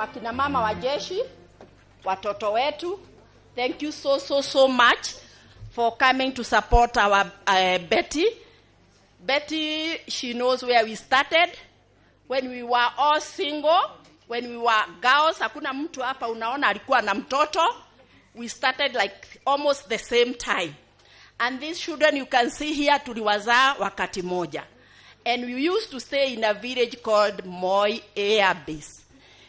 Wakina mama wa jeshi, watoto wetu, thank you so so so much for coming to support our Betty. Betty, she knows where we started when we were all single, when we were girls. Hakuna mtu hapa unaona alikuwa na mtoto. We started like almost the same time. And these children you can see here tuliwazaa wakati moja. And we used to stay in a village called Moi Air Base.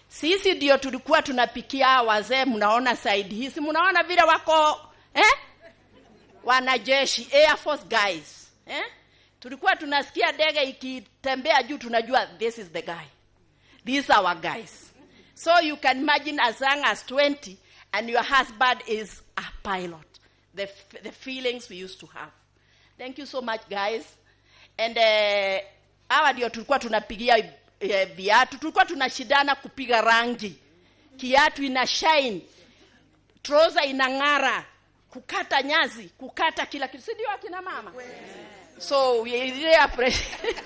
Sisi ndio tulikuwa tunapikia wazee, mnaona side hii. Si mnaona vile wako, eh? Wanajeshi, Air Force guys. Eh? Tulikuwa tunasikia ndege ikitembea juu, tunajua this is the guy. These are our guys. So you can imagine as young as 20 and your husband is a pilot. The feelings we used to have. Thank you so much, guys. And hawa ndio tulikuwa tunapigia viatu. Tulikuwa tunashindana kupiga rangi. Kiatu ina shine. Trouser inang'ara. Kukata nyazi, kukata kila kitu. Si ndio akina mama? So we really appreciate.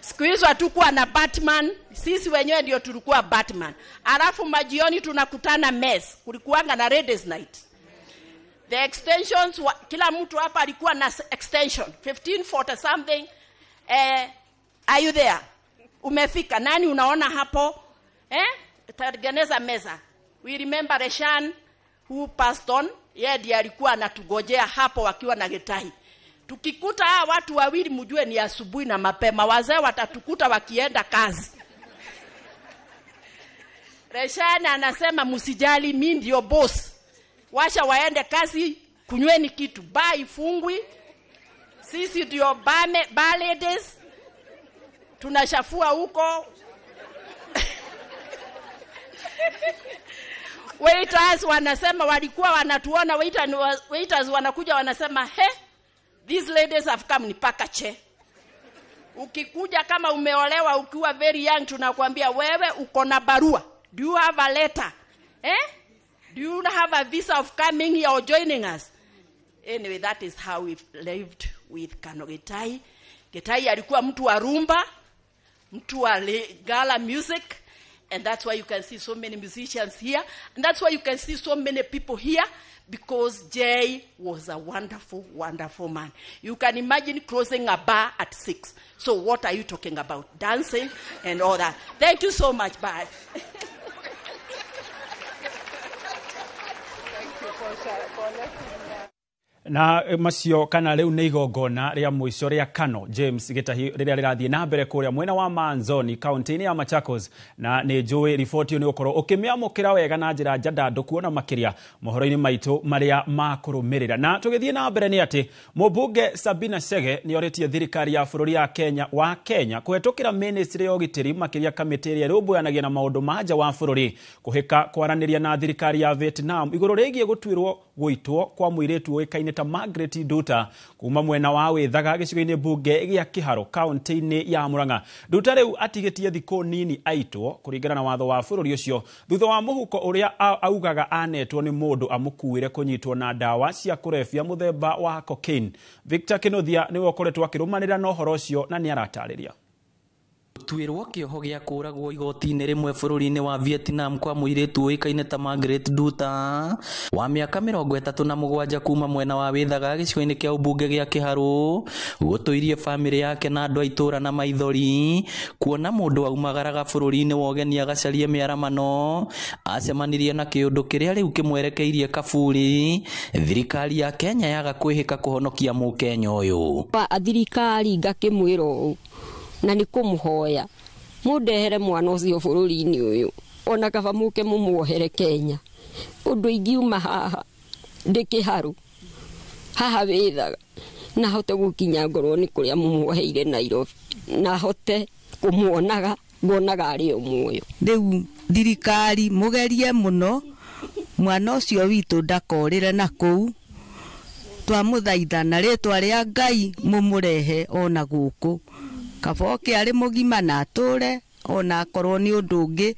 Siku hizo hatukuwa na Batman, sisi wenyewe ndio tulikuwa Batman. Alafu majioni tunakutana mess, kulikuwanga na ladies night. The extensions, kila mtu hapa alikuwa na extension 1540 something. Are you there? Umefika? Nani unaona hapo? Tengeneza meza. We remember Reshan who passed on. Yeye ndiye alikuwa anatugojea hapo wakiwa na Gitahi. Tukikuta hawa watu wawili mjue ni asubuhi na mapema, wazee watatukuta wakienda kazi. Reshan anasema msijali, mimi ndio boss. Washa waende kazi, kunyweni kitu, bar ifungwi. Sisi ndio bar ladies. Tunashafua huko. Waiters wanasema walikuwa wanatuona, waiters wanakuja wanasema, he, these ladies have come, ni paka che. Ukikuja kama umeolewa ukiwa very young, tunakwambia wewe uko na barua. Do you have a letter? Do you have a visa of coming here or joining us? Anyway, that is how we lived with Kano Gitahi. Gitahi alikuwa mtu wa rumba, mtu wa gala music. And that's why you can see so many musicians here. And that's why you can see so many people here, because Jay was a wonderful, wonderful man. You can imagine closing a bar at 6. So what are you talking about? Dancing and all that. Thank you so much. Bye. Thank you for letting me. Na macio kana riu ni igongona ria muico ria Kano James Gitahi riria rirathie na mbere kuria mwena wa Manzoni kaunti-ini ya Machakos, na ni njui riboti ni ukorwo ukimiamukira wega na njira njandandũku ona makiria mohoro-ini maitu maria makurumirira. Na tugithie na mbere ni ati mũmbunge Sabina Chege ni oritie thirikari ya bũrũri ya Kenya wa Kenya kũhetũkĩra ministry ya ũgitĩri makiria kamĩtĩ ĩrĩa ĩrũmbũyanagia na maũndũ ma nja wa bũrũri kũhĩka kwaranĩria na thirikari ya Vietnam igũrũ rĩgiĩ gũtuĩrwo gũitwo kwa mũirĩtu ũĩkaine ta Margaret Nduta kuma mwena wa Wĩthaga gĩcigo-inĩ mbunge gĩa Kĩharũ kaunti-inĩ ya Murang'a. Nduta rĩu atigĩtie thikũ nini aitwo kũringana na watho wa bũrũri ũcio thutha wa mũhuko ũrĩa augaga anetwo nĩ mũndũ amũkuĩre kũnyitwo na ndawa cia kũrebia mũthemba wa cocaine. Victor Kĩnuthia nĩwe ũkoretwo akĩrũmanĩrĩra na ũhoro ũcio na nĩaratarĩria. Gũtuĩrwo kĩoho gĩa kũũragwo igoti-inĩ rĩmwe bũrũri-inĩ wa Vietnam kwa mũirĩtu ũĩkaine ta Margaret Nduta wa mĩaka 37 kuma mwena wa Wĩthaga gĩcigo-inĩ kĩa ũmbunge gĩa Kĩharũ gũtũirie bamĩrĩ yake na andũ a itũũra na maithori kuona mũndũ aumagaraga bũrũri-inĩ wa ũgeni agacarie mĩaramano acemanirie na kĩũndũ kĩrĩa rĩu kĩmwerekeirie kaburi. Thirikari ya Kenya yaga kwĩhĩka kũhonokia mũkenya ũyũ. Thirikari ngakĩmwĩra ũũ na nĩ kũmũhoya mũndehere mwana ũcio bũrũri-inĩ ũyũ ona kaba mũke mũmuohere Kenya ũndũ ingiuma haha ndĩ Kĩharũ haha Wĩthaga na hote gũkinya ngorwo nĩ kũrĩa mũmuoheire Nairobi na hote kũmuonaga nguonaga arĩ o muoyo. Rĩu thirikari mũgerie mũno mwana ũcio witũ ndakorĩre na kũu twamũthaitha na rĩtwa rĩa Ngai mũmũrehe ona gũkũ kaba oke arĩ mũgima na atũre ona akorwo nĩ ũndũ ũngĩ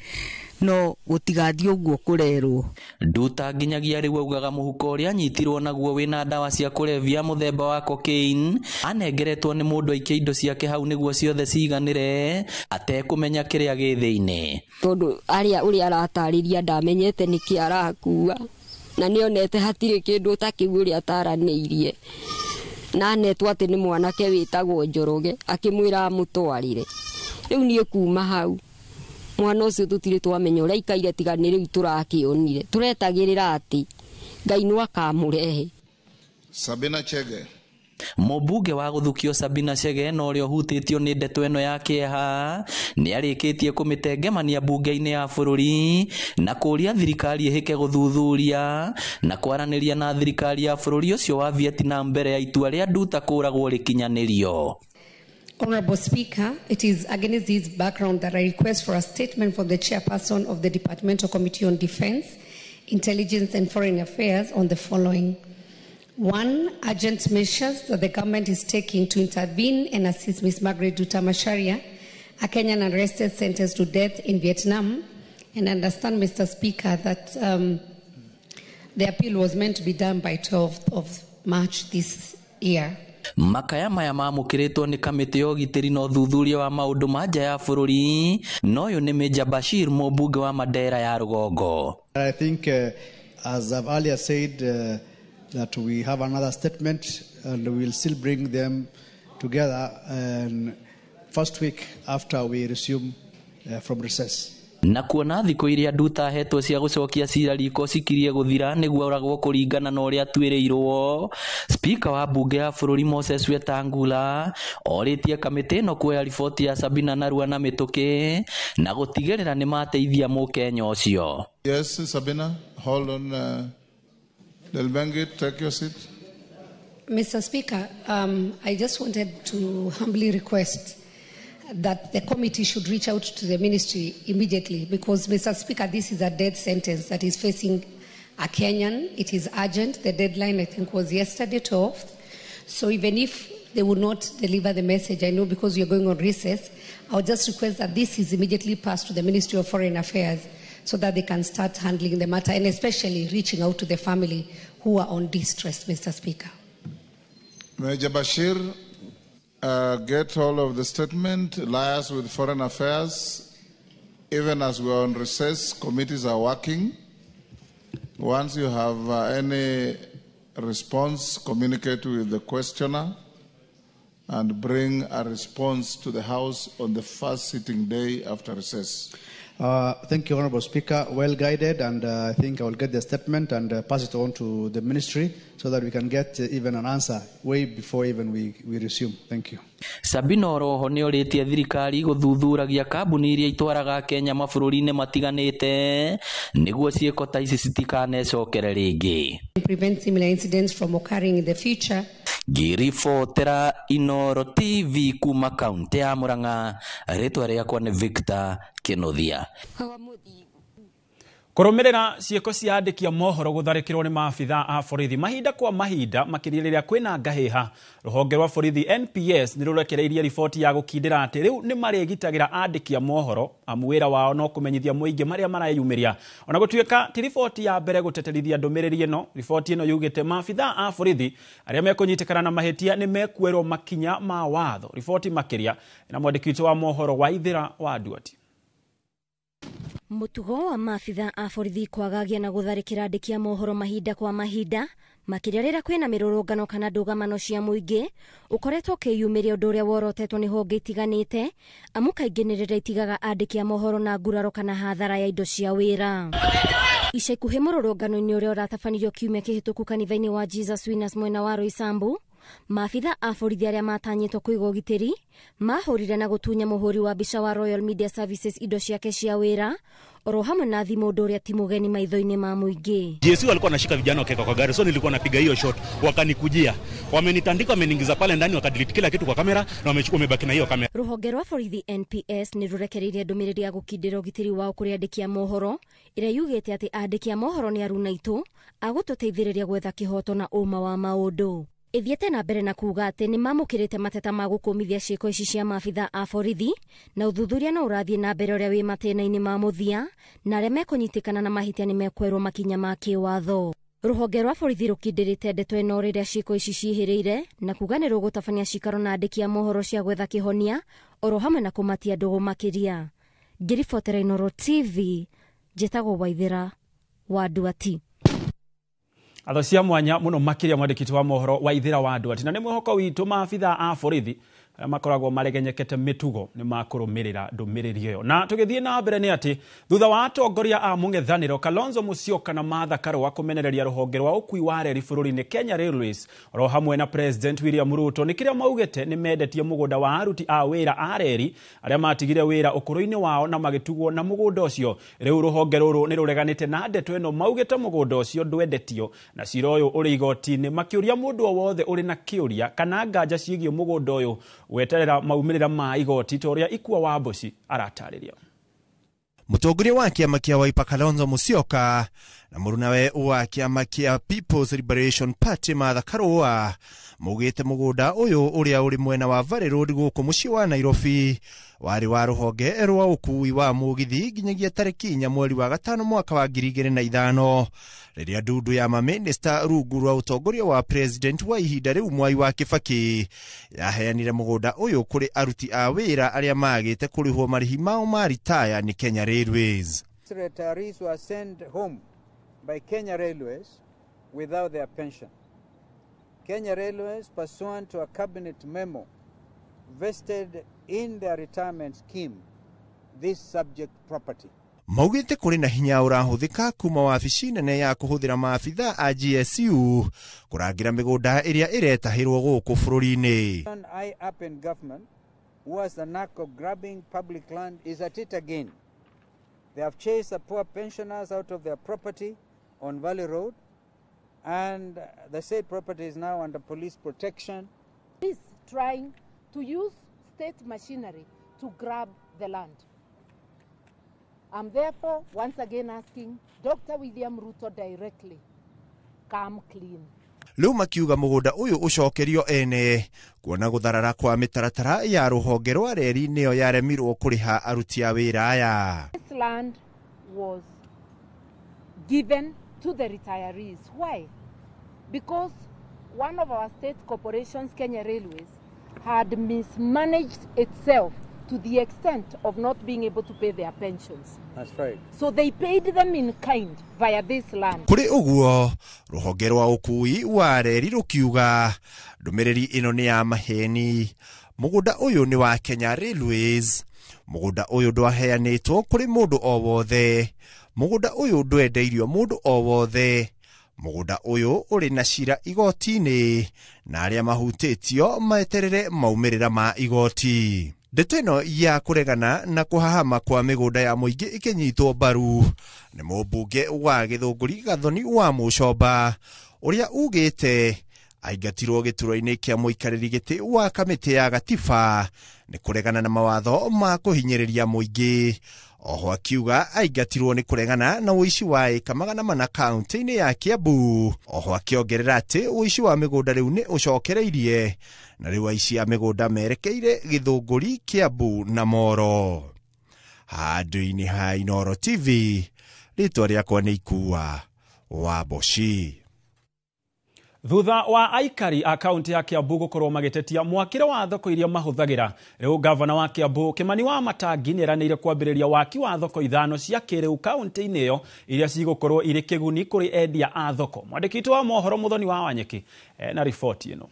No gũtigathiĩ ũguo kũrerwo. Nduta nginyagia rĩu augaga mũhuko ũrĩa anyitirwo naguo wĩna ndawa cia kũrebia mũthemba wa cocaine anengeretwo nĩ mũndũ aikie indo ciake hau nĩguo ciothe ciganĩre atekũmenya kĩrĩa gĩ thĩinĩ. Tondũ arĩa ũrĩa aratarĩria ndamenyete nĩkĩ arakua, na nĩonete hatirĩ kĩndũ ta kĩu ũrĩa ataranĩirie, na anetwo atĩ nĩ mwanake wĩtagwo Njoroge akĩmwĩra amũtwarĩre. Rĩu niĩ kuma hau mwana ũcio tũtirĩ twamenya ũrĩa aikaire, tiga nĩ rĩu tũrakĩonire. Tũretagĩrĩra atĩ Ngai no akamũrehe. Sabina Chege. Mũmbunge wa gũthukio Sabina Chege na ũrĩa ũhutĩtio nĩ ndeto ĩno ya kĩeha nĩarĩkĩtie kũmĩtengemania mbunge-inĩ ya bũrũri na kũũria thirikari ĩhĩke gũthuthuria na kwaranĩria na thirikari ya bũrũri ũcio wa Vietnam mbere ya itua rĩa Nduta kũragwo rĩkinyanĩrio. Honorable Speaker, it is against this background that I request for a statement from the chairperson of the Departmental Committee on Defense, Intelligence and Foreign Affairs on the following. 1, urgent measures that the government is taking to intervene and assist Ms. Margaret Nduta Macharia, a Kenyan arrested sentenced to death in Vietnam. And I understand, Mr. Speaker, that the appeal was meant to be done by 12th of March this year. Makaya maya mamũkĩrĩtwo nĩ kamĩtĩ ya ũgitĩri na ũthuthuria wa maũndũ ma nja ya bũrũri, na ũyũ nĩ Major Bashir, mũmbunge wa Mandera ya rũgongo. I think, as I've earlier said, that we have another statement and we will still bring them together and first week after we resume from recess. Na kuona thikũ iria Nduta ahetwo cia gũcokia cira riko cikirie gũthira nĩguo oragwo kũringana na ũrĩa atuĩrĩirwo, Spika wa mbunge ya bũrũri Moses Wetangula orĩtie kamĩtĩ ĩno kuoya riboti ya Sabina narua na mĩtũkĩ na gũtigĩrĩra nĩ mateithia mũkenya ũcio. Yes, Sabina, hold on. Delbengi, take your seat. Mr. Speaker, I just wanted to humbly request that the committee should reach out to the ministry immediately because, Mr. Speaker, this is a death sentence that is facing a Kenyan. It is urgent. The deadline, I think, was yesterday, 12th. So even if they would not deliver the message, I know because we are going on recess, I would just request that this is immediately passed to the Ministry of Foreign Affairs so that they can start handling the matter and especially reaching out to the family who are on distress, Mr. Speaker. Major Bashir, get all of the statement, liaise with Foreign Affairs. Even as we are on recess, committees are working. Once you have any response, communicate with the questioner and bring a response to the House on the first sitting day after recess. Thank you, Honorable Speaker. Well guided, and I think I will get the statement and pass it on to the ministry so that we can get even an answer way before even we resume. Thank you. Sabina oroho nĩ orĩtie thirikari gũthuthuragia kambuni iria itwaraga Kenya mabũrũri-inĩ matiganĩte nĩguo ciĩko ta ici citikanecokere rĩngĩ. Prevent similar incidents from occurring in the future. Ngĩribotera Inoro TV kuma kaunti ya Murang'a, rĩtwa rĩakwa nĩ Victor Kĩnuthia. Kũrũmĩrĩra ciĩko cia andĩki a mohoro gũtharĩkĩrwo nĩ maabitha a borithi mahinda kwa mahinda makĩria rĩrĩa kwĩna ngahĩha, rũhonge rwa borithi NPS nĩ rũrekereirie riboti ya gũkindĩra atĩ rĩu nĩ marĩgitagĩra andĩki a mohoro amu wĩra wao no kũmenyithia mũingĩ marĩa mareyumĩria. Ona gũtuĩka ti riboti ya mbere gũteterithia ndũmĩrĩri ĩno, riboti ĩno yugĩte maabitha a borithi arĩa mekũnyitĩkana na mahĩtia nĩ mekuoerwo makinya ma watho. Riboti makĩria na mwandĩki witũ wa mohoro Waithĩra wa Nduati. Mũtugo wa maabitha a borithi kwagagia na gũtharĩkĩra andĩki a mohoro mahinda kwa mahinda makĩria rĩrĩa kwĩna mĩrũrũngano kana ndũgamano cia mũingĩ ũkoretwo ũkĩyumĩria ũndũ ũrĩa worotetwo nĩ honge itiganĩte amu kaingĩ nĩ rĩrĩa itigaga andĩki a mohoro na nguraro kana hathara ya indo cia wĩra. Ica ikuhĩ mũrũrũngano-inĩ ũrĩa ũratabanirio kiumia kĩhĩtũku kanitha-inĩ wa Jesus Winners mwena wa Roysambu, maabitha a borithi arĩa matanyĩtwo kũiga ũgitĩri mahũrire na gũtunya mũhũri wa mbica wa Royal Media Services indo ciake cia wĩra oro hamwe na thimũ ũndũ ũrĩa ti mũgeni maitho-inĩ ma mũingĩ. GSU walikuwa wanashika vijana wakiweka kwa gari, so nilikuwa napiga hiyo shot, wakanikujia, wamenitandika, wameniingiza pale ndani, wakadelete kila kitu kwa kamera na wamebaki na hiyo kamera. Rũhonge rwa borithi NPS nĩ rũrekereirie ndũmĩrĩri ya gũkindĩra ũgitĩri wao kũrĩ andĩki a mohoro ĩrĩa yugĩte atĩ andĩki a mohoro nĩ aruna aitũ a gũtũteithĩrĩria gwetha kĩhoto na ũma wa maũndũ. Ĩthiĩte na mbere na kuga atĩ nĩ mamũkĩrĩte mateta ma gũkũmithia ciĩko ici cia maabitha a borithi, na ũthuthuria no ũrathiĩ na mbere ũrĩa wĩ matĩna-inĩ ma mũthia, na arĩa mekũnyitĩkana na mahĩtia nĩ mekwerwo makinya ma kĩwatho. Rũhonge rwa borithi rũkindĩrĩte ndeto ĩno rĩrĩa ciĩko ici ciihĩrĩire, na kuga nĩ rũgũtabania cikaro na andĩki a mohoro cia gwetha kĩhonia oro hamwe na kũmatia ndũgũ makĩria. Ngĩribotera Inooro TV, njĩtagwo Waithĩra wa Nduati. Atho cia mwanya muno makiria mwandĩki wa mohoro Waithĩra wa Nduati, na nĩ mwĩhoko witũ maabitha a borithi arĩa makoragwo maregenyekete mĩtugo nĩ makũrũmĩrĩra ndũmĩrĩri ĩyo. Na tũgĩthiĩ na mbere nĩ atĩ thutha wa atongoria a mũng'ethanĩro Kalonzo Musyoka na Martha Karua kũmenereria rũhonge rwa ũkui wa reri bũrũri-inĩ Kenya Railways oro hamwe na President William Ruto nĩ kĩrĩa maugĩte nĩ mendetie mũgũnda wa aruti a wĩra a reri arĩa matigire wĩra ũkũrũ-inĩ wao na magĩtugwo na mũgũnda ũcio. Rĩu rũhonge rũrũ nĩ rũreganĩte na ndeto ĩno, maugĩte mũgũnda ũcio ndwendetio na cira ũyũ ũrĩ igoti-inĩ, makĩũria mũndũ o wothe ũrĩ na kĩũria kana nganja ciĩgiĩ mũgũnda ũyũ gweterera maumĩrĩra ma igoti ta ũrĩa Ikua wa Mboci aratarĩria. Mũtongoria wa kĩama kĩa Wiper Kalonzo Musyoka na mũrunawe wa kĩama kĩa People's Liberation Party Martha Karua maugĩte mũgũnda ũyũ ũrĩa ũrĩ mwena wa Valley Road gũkũ mũciĩ wa Nairobi warĩ wa rũhonge rwa ũkui wa mũgithi nginyagia tarĩki 4 mweri wa 5 mwaka wa 2005 rĩrĩa ndundu ya mamĩnĩsta rungu rwa ũtongoria wa president wa ihinda rĩu Mwai wa Kibaki yaheanire mũgũnda ũyũ kũrĩ aruti a wĩra arĩa magĩte kũrĩhwo marĩhi mao ma ritaya nĩ Kenya Railways. Retirees were sent home by Kenya Railways without their pension. Kenya Railways, pursuant to a cabinet memo, vested in their retirement scheme this subject property. Maugĩte kũrĩ na hinya ũrahũthĩka kuma wabici nene ya kũhũthĩra maabitha a GSU kũrangĩra mĩgũnda ĩrĩa ĩretahĩrwo gũkũ bũrũri-inĩ. I up in government who has the knack of grabbing public land is at it again. They have chased the poor pensioners out of their property on Valley Road, and the said property is now under police protection. Is trying to use state machinery to grab the land. I'm therefore once again asking Dr. William Ruto directly, come clean. Rĩu makiuga mũgũnda ũyũ ũcokerio ene kuona gũtharara kwa mĩtaratara ya rũhonge rwa reri nĩyo yaremirwo kũrĩha aruti a wĩra aya. This land was given to the retirees. Why? Because one of our state corporations, Kenya Railways, had mismanaged itself to the extent of not being able to pay their pensions. That's right. So they paid them in kind via this land. Kũrĩ ũguo rũhonge rwa ũkui wa reri rũkiuga ndũmĩrĩri ĩno nĩ ya maheni. Mũgũnda ũyũ nĩ wa Kenya Railways. Mũgũnda ũyũ ndwaheanĩtwo kũrĩ mũndũ o wothe. Mũgũnda ũyũ ndwendeirio mũndũ o wothe. Mũgũnda ũyũ ũrĩ na cira igoti-inĩ na arĩa mahutĩtio meterere maumĩrĩra ma igoti. Ndeto ĩno ya kũregana na kũhahama kwa mĩgũnda ya mũingĩ ĩkĩnyitwo mbaru nĩ mũmbunge wa Gĩthũngũri Gathoni wa Mũcomba ũrĩa ugĩte aingatirwo gĩturwa-inĩ kĩa mũikarĩri gĩtĩ wa kamĩtĩ ya gatiba nĩ kũregana na mawatho ma kũhinyĩrĩria mũingĩ. Oho akiuga aingatirwo nĩ kũregana na ũici wa ĩka 400 kaunti-inĩ ya Kiambu. Oho akĩongerera atĩ ũici wa mĩgũnda rĩu nĩ ũcokereirie na rĩu aici a mĩgũnda merekeire Gĩthũngũri, Kiambu na Moro. Handũ-inĩ ha Inooro TV, rĩtwa rĩakwa nĩ Ikua wa Mboci. Thutha wa aikari a kaunti ya Kiambu gũkorwo magĩtetia mwakĩre wa thoko iria mahũthagĩra, rĩu gavana wa Kiambu Kimani wa Matangi nĩeranĩire kwambĩrĩria waki wa thoko 5 cia kĩrĩu kaunti-inĩ ĩyo iria cigũkorwo irĩ kĩguni kũrĩ endia a thoko. Mwandĩki witũ wa mohoro Muthoni wa Wanyeki na riboti ĩno.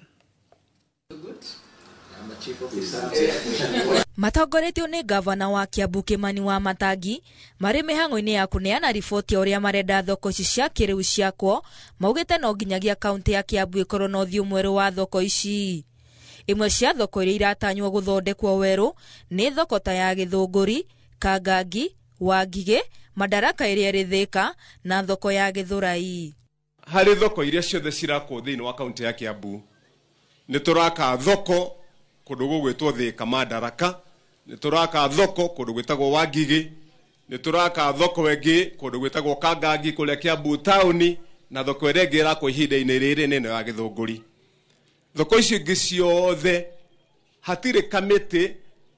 Matongoretio nĩ gavana wa Kiambu Kimani wa Matangi marĩ mĩhang'o-inĩ ya kũneana riboti ya ũrĩa marenda thoko ici cia kĩrĩu ciakwo, maugĩte no nginyagia kaunti ya Kiambu ĩkorwo na ũthiũ mwerũ wa thoko ici. Imwe cia thoko iria iratanywo gũthondekwo werũ nĩ thoko ta ya Gĩthũngũri, Kangangi, Wangigĩ, Madaraka ĩrĩa ĩrĩ Thĩka na thoko ya Gĩthũrai. Harĩ thoko iria ciothe cirakwo thĩinĩ wa kaunti ya Kiambu nĩ tũraka thoko kũndũ gũgwĩtwo Thĩka Madaraka, nĩ tũraka thoko kũndũ gwĩtagwo Wangigĩ, nĩ tũraka thoko ĩngĩ kũndũ gwĩtagwo Kangangi kũrĩa Kiambu taũni, na thoko ĩrĩa ĩngĩ ĩrakwo ihinda-inĩ rĩrĩ nĩ ĩno ya Gĩthũngũri. Thoko icio ingĩ ciothe hatirĩ kamĩtĩ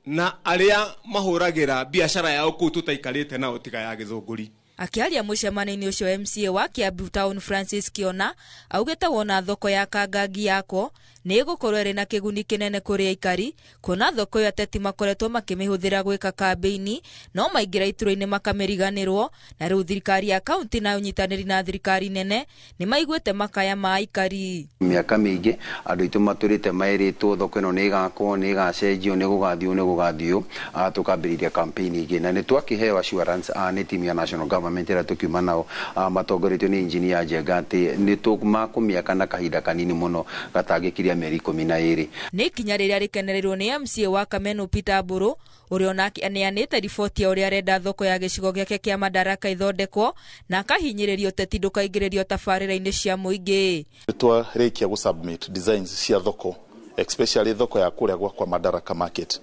na arĩa mahũragĩra biacara yao kũu tũtaikarĩte nao tiga ya Gĩthũngũri. Akĩaria mũcemanio-inĩ ũcio, MCA wa Kiambu Town Francis Kiona augĩte wona thoko ya Kangangi yakwo nĩ ĩgũkorwo ĩrĩ na kĩguni kĩnene kũrĩ aikari, kuona thoko ĩyo ateti makoretwo makĩmĩhũthĩra gwĩka kambĩini no maingĩra iturwa-inĩ makamĩriganĩrwo, na rĩu thirikari ya kaunti na ũnyitanĩri na thirikari nene nĩ maiguĩte makaya ma aikari. Mĩaka mĩingĩ andũ aitũ matũrĩte merĩtwo thoko ĩno nĩ ĩgakwo, nĩ ĩgacenjio, nĩ gũgathiĩ, nĩ gũgathiĩ, tũkambĩrĩria campaign ingĩ na nĩ twakĩheo assurance nĩ timu ya national government ĩrĩa tũkiuma nao matongoretio nĩ engineer Njenga atĩ nĩ tũmakũmĩaka na kahinda kanini mũno gatangĩkiria mĩeri 12. Nĩ ikinya rĩrĩa rĩkenereirwo nĩ MCA wa Kamenu Peter Mburu, ũrĩa onake aneanĩte riboti ya ũrĩa arenda thoko ya gĩcigo gĩake kĩa Madaraka ithondekwo na akahinyĩrĩria ũteti ndũkaingĩrĩrio tabarĩra-inĩ cia mũingĩ. Nĩtwarĩkia gũ submit designs cia thoko, especially thoko ya kũrĩa gwakwa Madaraka market,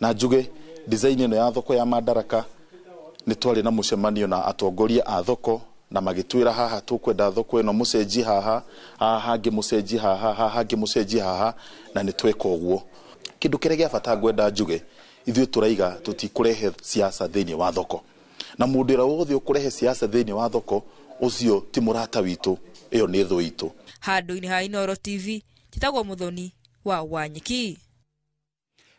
na njuge design ĩno ya thoko ya Madaraka nĩ twarĩ na mũcemanio na atongoria a thoko na magĩtwĩra haha tũkwenda thoko ĩno mũcenji haha, haha hangĩ mũcenji haha, haha hangĩ mũcenji haha, na nĩ tweka ũguo. Kĩndũ kĩrĩa gĩa bata ngwenda njuge, ithuĩ tũraiga tũtikũrehe siasa thĩinĩ wa thoko, na mũndũ ũrĩa wothe ũkũrehe siasa thĩinĩ wa thoko ũcio ti mũrata witũ, ĩyo nĩ thũ itũ. Handũ-inĩ ha Inooro TV, njĩtagwo Mũthoni wa Wanyiki.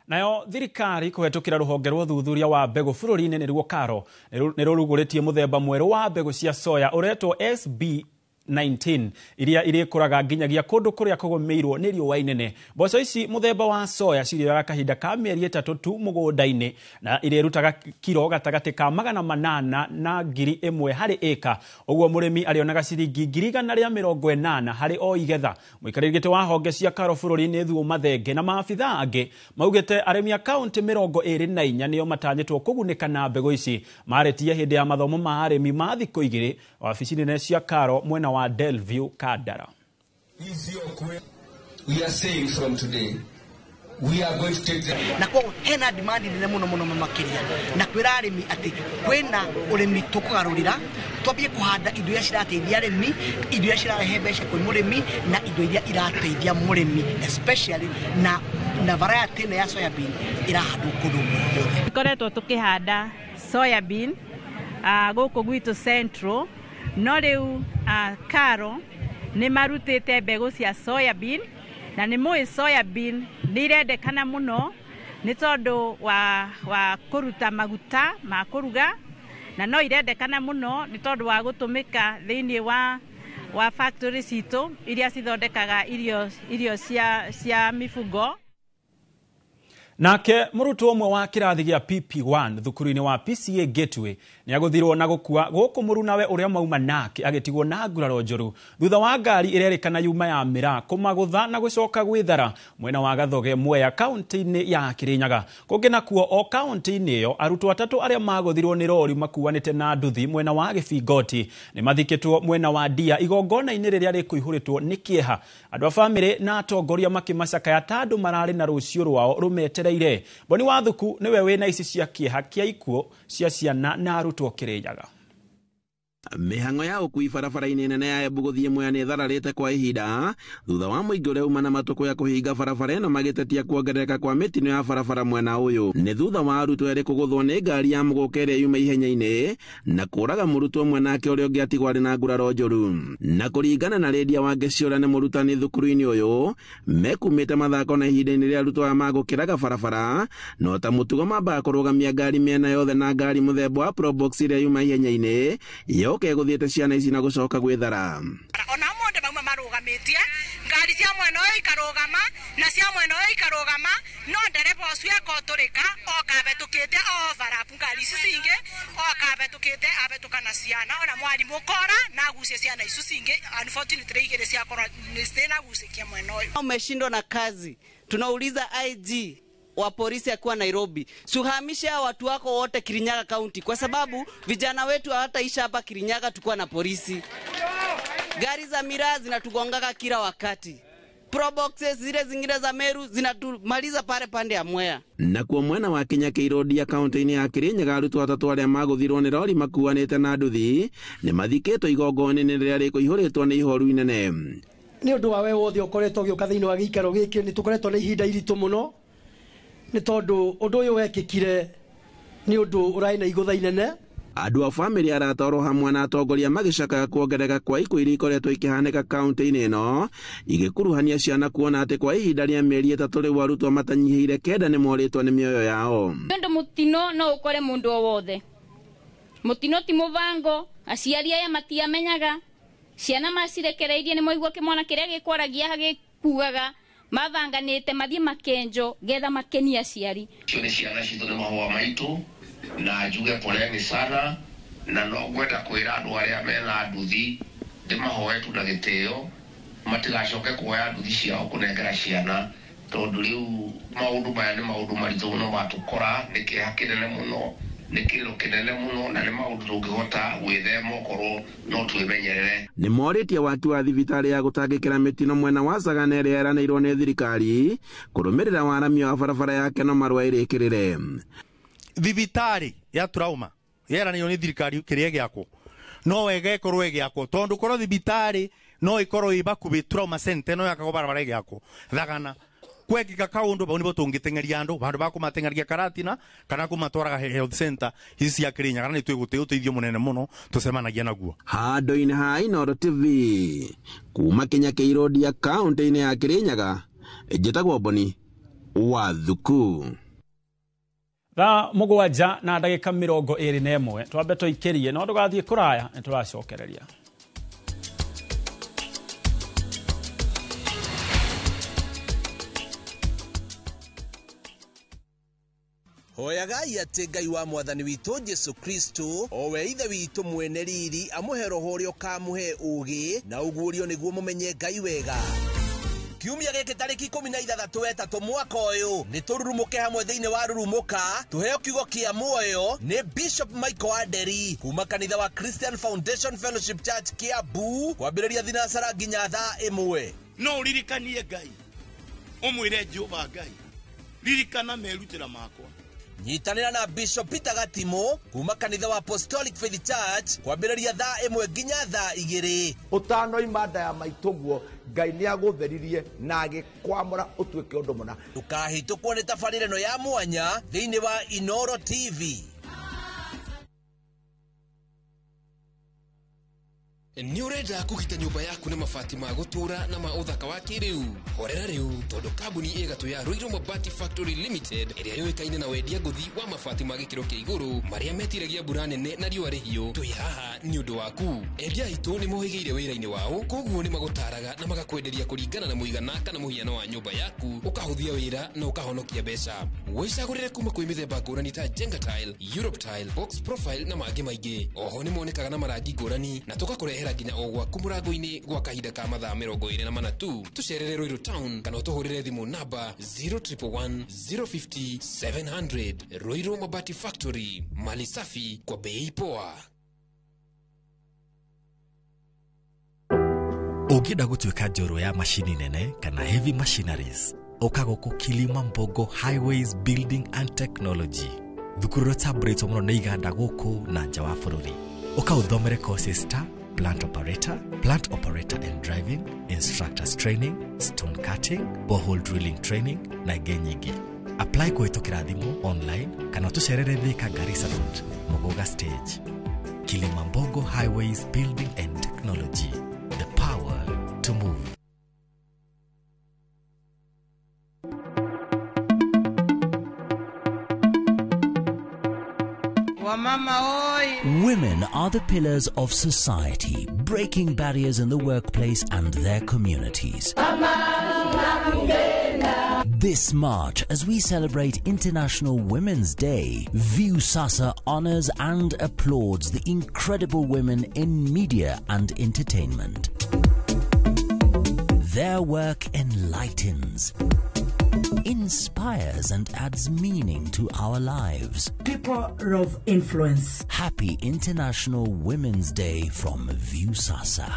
Nayo thirikari kũhetũkĩra rũhonge rwa ũthuthuria wa mbegũ bũrũri-inĩ nĩruo KALRO nĩ rũrugũrĩtie mũthemba mwerũ wa mbegũ cia soya ũretwo SB19 iria irĩkũraga nginyagia kũndũ kũrĩa kũgũmĩirwo nĩ riũa inene. Mboco ici mũthemba wa soya cirĩoyaga kahinda ka mĩeri 3 tu mũgũnda-inĩ na irĩrutaga kiro gatagatĩ ka 800 na 1000 harĩ ĩka. Ũguo mũrĩmi arĩonaga ciringi 180 harĩ o igetha. Mũikarĩri gĩtĩ wa honge cia KALRO bũrũri-inĩ Thuo Mathenge na maabithaa angĩ maugĩte arĩmi a kaũntĩ 24 nĩo matanyĩtwo kũgunĩka na mbegũ ici. Marĩtie hĩndĩ ya mathomo ma arĩmi ma thikũ 2 wabici nene cia KALRO mwena wa Delview Kandara. We are saying from today we are going to take the na koguo hena demand nene muno muno makiria na kwira arimi ati kwina urimi tukugarurira twambie kuhanda indo iria cirateithia arimi, indo iria cirarehe mbeca kwi murimi na indo iria irateithia murimi especially na variety ĩno ya soya bean irahandwo kundu guothe. Tũkoretwo tukihanda soya bean gũkũ gwitũ Central, no rĩu KALRO nĩ marutĩte mbegũ cia soya bean, na nĩ mũĩ soya bean nĩ irendekana mũno nĩ tondũ wa kũruta maguta ma kũruga, na no irendekana mũno nĩ tondũ wa gũtũmĩka thĩinĩ wa factory citũ iria cithondekaga irio cia mifugo. Nake mũrutwo ũmwe wa kĩrathi gĩa PP1 thukuru-inĩ wa PCA Gateway nĩ agũthirwo na gũkua gũkũ mũrunawe ũrĩa mauma nake agĩtigwo na nguraro njũru thutha wa ngari ĩrerĩkana yuma ya mĩraa kũmagũtha na gũcoka gwĩthara mwena wa Gathoge Mwea kaunti-inĩ ya Kirinyaga. Kũngĩ nakuo o kaunti-inĩ ĩyo arutwo atatũ arĩa magũthirwo nĩ rori makuanĩte na nduthi mwena wa Gĩbingoti nĩ mathikĩtwo mwena wa Ndia igongona-inĩ rĩrĩa rĩkũihũrĩtwo nĩ kĩeha. Andũ a bamĩrĩ na atongoria makĩmacakaya ta andũ mararĩ na rũciũ rwao rũmetereire. Boni Wathuku niwe wĩna ici cia kĩeha kĩa ikuũ cia ciana na arutwo Kirinyaga. Mĩhang'o ya ũkui barabara-inĩ nene ya Embu gũthiĩ Mwea nĩ ĩthararĩte kwa ihinda thutha wa mũingĩ ũrĩa uma na matũkũ ya kũhinga barabara ĩno magĩtetia kuongerereka kwa mĩtino ya barabara mwena ũyũ. Nĩ thutha wa arutwo erĩ kũgũthwo nĩ ngari ya mũgũka ĩrĩa yuma ihenya-inĩ na kũraga mũrutwo ũmwe nake ũrĩa ũngĩ atigwo arĩ na nguraro njũru. Na kũringana na Lydia Wangeci ũrĩa nĩ mũrutani thukuru-inĩ ũyũ, mekumĩte mathako na ihinda-inĩ rĩrĩa arutwo aya magũkĩraga barabara no ta mũtugo mambaga kũrũgamia ngari mĩena yothe na ngari mũthemba wa Probox ĩrĩa yuma ihenya-inĩ yoke gũthiĩte ciana ici na gũcoka gwĩthara. Ona mũndũ mauma marũgamĩtie ngari cia mwena ũyũ ikarũgama na cia mwena ũyũ ikarũgama, no ndereba ũcio ekotũrĩka oka abetũkĩte overlap ngari ici cingĩ oka abetũkĩte abetũka na ciana, ona mwarimũ kora na agucie ciana icio cingĩ. Unfortunately igĩrĩ ciakorwo nĩ citinagucĩkia mwena ũyũ. Umeshindwa na kazi, tunauliza IG wa polisi akiwa Nairobi, suhamishe watu wako wote Kirinyaga County, kwa sababu vijana wetu hawataisha hapa Kirinyaga tukiwa na polisi. Gari za miraa zinatugongaga kila wakati, Proboxes zile zingine za Meru zinatumaliza pale pande ya Mwea. Na kuo mwena wa Kenya Kĩrũndia kaunti-inĩ ya Kirinyaga arutwo atatũ arĩa magũthirwo nĩ rori makuanĩte na nduthi nĩ mathikĩtwo igongona-inĩ rĩrĩa rĩkũihũrĩtwo nĩ ihoru inene. Nĩ ũndũ wa we wothe ũkoretwo ũgĩũka thĩinĩ wa gĩikaro gĩkĩ, nĩ tũkoretwo na ihinda iritũ mũno, nĩ tondũ ũndũ ũyũ wekĩkire nĩ ũndũ ũrarĩ na igũtha inene. Andũ a bamĩrĩ, arata oro hamwe na atongoria magĩcakaya kuongerereka kwa ikuũ iria ikoretwo ikĩhanĩka kaunti-inĩ ĩno igĩkuruhania ciana, kuona atĩ kwa ihinda rĩa mĩeri 3 rĩu arutwo matanyihĩire 9 nĩ morĩtwo nĩ mĩoyo yao. Nĩ ũndũ mũtino no ũkore mũndũ o wothe. Mũtino ti mũbango, aciari aya matiamenyaga, ciana macirekereirie nĩ moigua kĩmwana kĩrĩa gĩkwaragia gĩkuaga, mabanganĩte mathiĩ makenjo getha makenie aciari. Icio nĩ ciana citũ, nĩ mahũa maitũ, na njuge poleni sana, na no ngwenda kwĩra andũ arĩa mena nduthi ndĩmahoe tu na gĩtĩo matigacoke kuoya nduthi ciao kũnengera ciana, tondũ rĩu maũndũ maya nĩ maũndũ maritũ mũno matũkora, nĩ kĩeha kĩnene mũno, nĩ kĩrĩro kĩnene mũno, na nĩ maũndũ tũngĩhota gwĩthema okorwo no twĩmenyerere. Nĩ morĩtie waki wa thibitarĩ ya gũtangĩkĩra mĩtino mwena wa Sagana ĩrĩa yeranĩirwo nĩ thirikari kũrũmĩrĩra waramia wa barabara ya Keno Marua ĩrĩkĩrĩre. Thibitarĩ ya trauma yeranĩirwo nĩ thirikari kĩrĩa gĩakwo no wega ĩkorwo ĩgĩakwo, tondũ korwo thibitarĩ no ĩkorwo ĩ bakubĩ trauma center no yakagwo barabara ĩgĩakwo Thagana kwekika kaundu bau nibo tungitengeria andu bandu bakumatengeria Karatina kana kumatwaraga health center ici cia Kirinyaga, na nitwigute uteithio munene muno tucemanagia naguo. Handũ-inĩ ha Inooro TV kuma Kenya Kĩirondia kaunti-inĩ ya Kirinyaga, njĩtagwo Boni wa Thuku. Thaa 7 na ndagĩka 21 twambe tũikĩrie, no ndũgathiĩ kũraya, nĩ tũracokereria. Hoyagai atĩ Ngai wa mwathani witũ Jesu Kristo o we ithe witũ mwene riri amũhe roho ũrĩa ũkamũhe ũũgĩ na ũguũrio nĩguo mũmenye Ngai wega. Kiumia gĩkĩ tarĩki 16 wetatũ mwaka ũyũ nĩ tũrurumũke hamwe thĩinĩ wa Rurumũka tũheo kiugo kĩa muoyo nĩ Bishop Michael Aderi kuma kanitha wa Christian Foundation Fellowship Church Kiambu, kwambĩrĩria thinacara nginya thaa 1. No ũririkanie Ngai, ũmwĩre Jehova Ngai, ririkana merutĩra makwa. Nyitanĩra na Bishop Peter Gatimo kuma kanitha wa Apostolic Faith Church kwambĩrĩria thaa 1 nginya thaa 2. Ũtanoima nda ya maitũguo Ngai nĩagũtheririe na agĩkwamũra ũtuĩke ũndũ mũna. Ndũkahĩtũkwo nĩ tabarĩra ĩno ya mwanya thĩinĩ wa Inooro TV. Nĩ ũrenda kũgita nyũmba yaku na mabati ma gũtũũra na ma ũthaka wa kĩrĩu? Horera rĩu, tondũ kambuni ĩgatũ ya Ruiru Mabati Factory Limited ĩrĩa yũĩkaine na wendia ngũthi wa mabati ma gĩkĩro kĩa igũrũ marĩa metiragia mbura nene na riũa rĩhiũ, twĩ haha nĩ ũndũ waku. Endia aitũ nĩ mohĩgĩire wĩra-inĩ wao, koguo nĩ magũtaraga na magakwenderia kũringana na mũigana kana mũhiano wa nyũmba yaku, ũkahũthia wĩra na ũkahonokia mbeca. Wĩcagũrĩre kuma kwĩ mĩthemba ngũrani ta Jenga Tile, Europe Tile, Box Profile na mangĩ maingĩ. Oho nĩ monekaga na marangi ngũrani na tũgakũrehera nginya o gwaku mũrango-inĩ gwa kahinda ka mathaa 24 tu. Tũcerere Ruiru Town kana ũtũhũrĩre thimũ namba 0111 050 700. Ruiru Mabati Factory, mali safi kwa bei poa. Ũngĩenda gũtuĩka njorua ya macini nene kana heavy machineries, ũka gũkũ Kilimambogo Highways Building and Technology, thukuru ũrĩa ũtambũrĩtwo mũno nĩ iganda gũkũ na nja wa bũrũri. Ũka ũthomere courses ta plant operator and driving, instructors training, stone cutting, borehole drilling training na ingĩ nyingĩ. Apply kũhĩtũkĩra thimũ online kana ũtũcerere Thika Garissa Road, Muguga Stage. Kilimambogo Highways Building and Technology, the power to move. Women are the pillars of society, breaking barriers in the workplace and their communities. This March, as we celebrate International Women's Day, Viusasa honors and applauds the incredible women in media and entertainment. Their work enlightens, inspires and adds meaning to our lives. People of influence. Happy International Women's Day from Viusasa.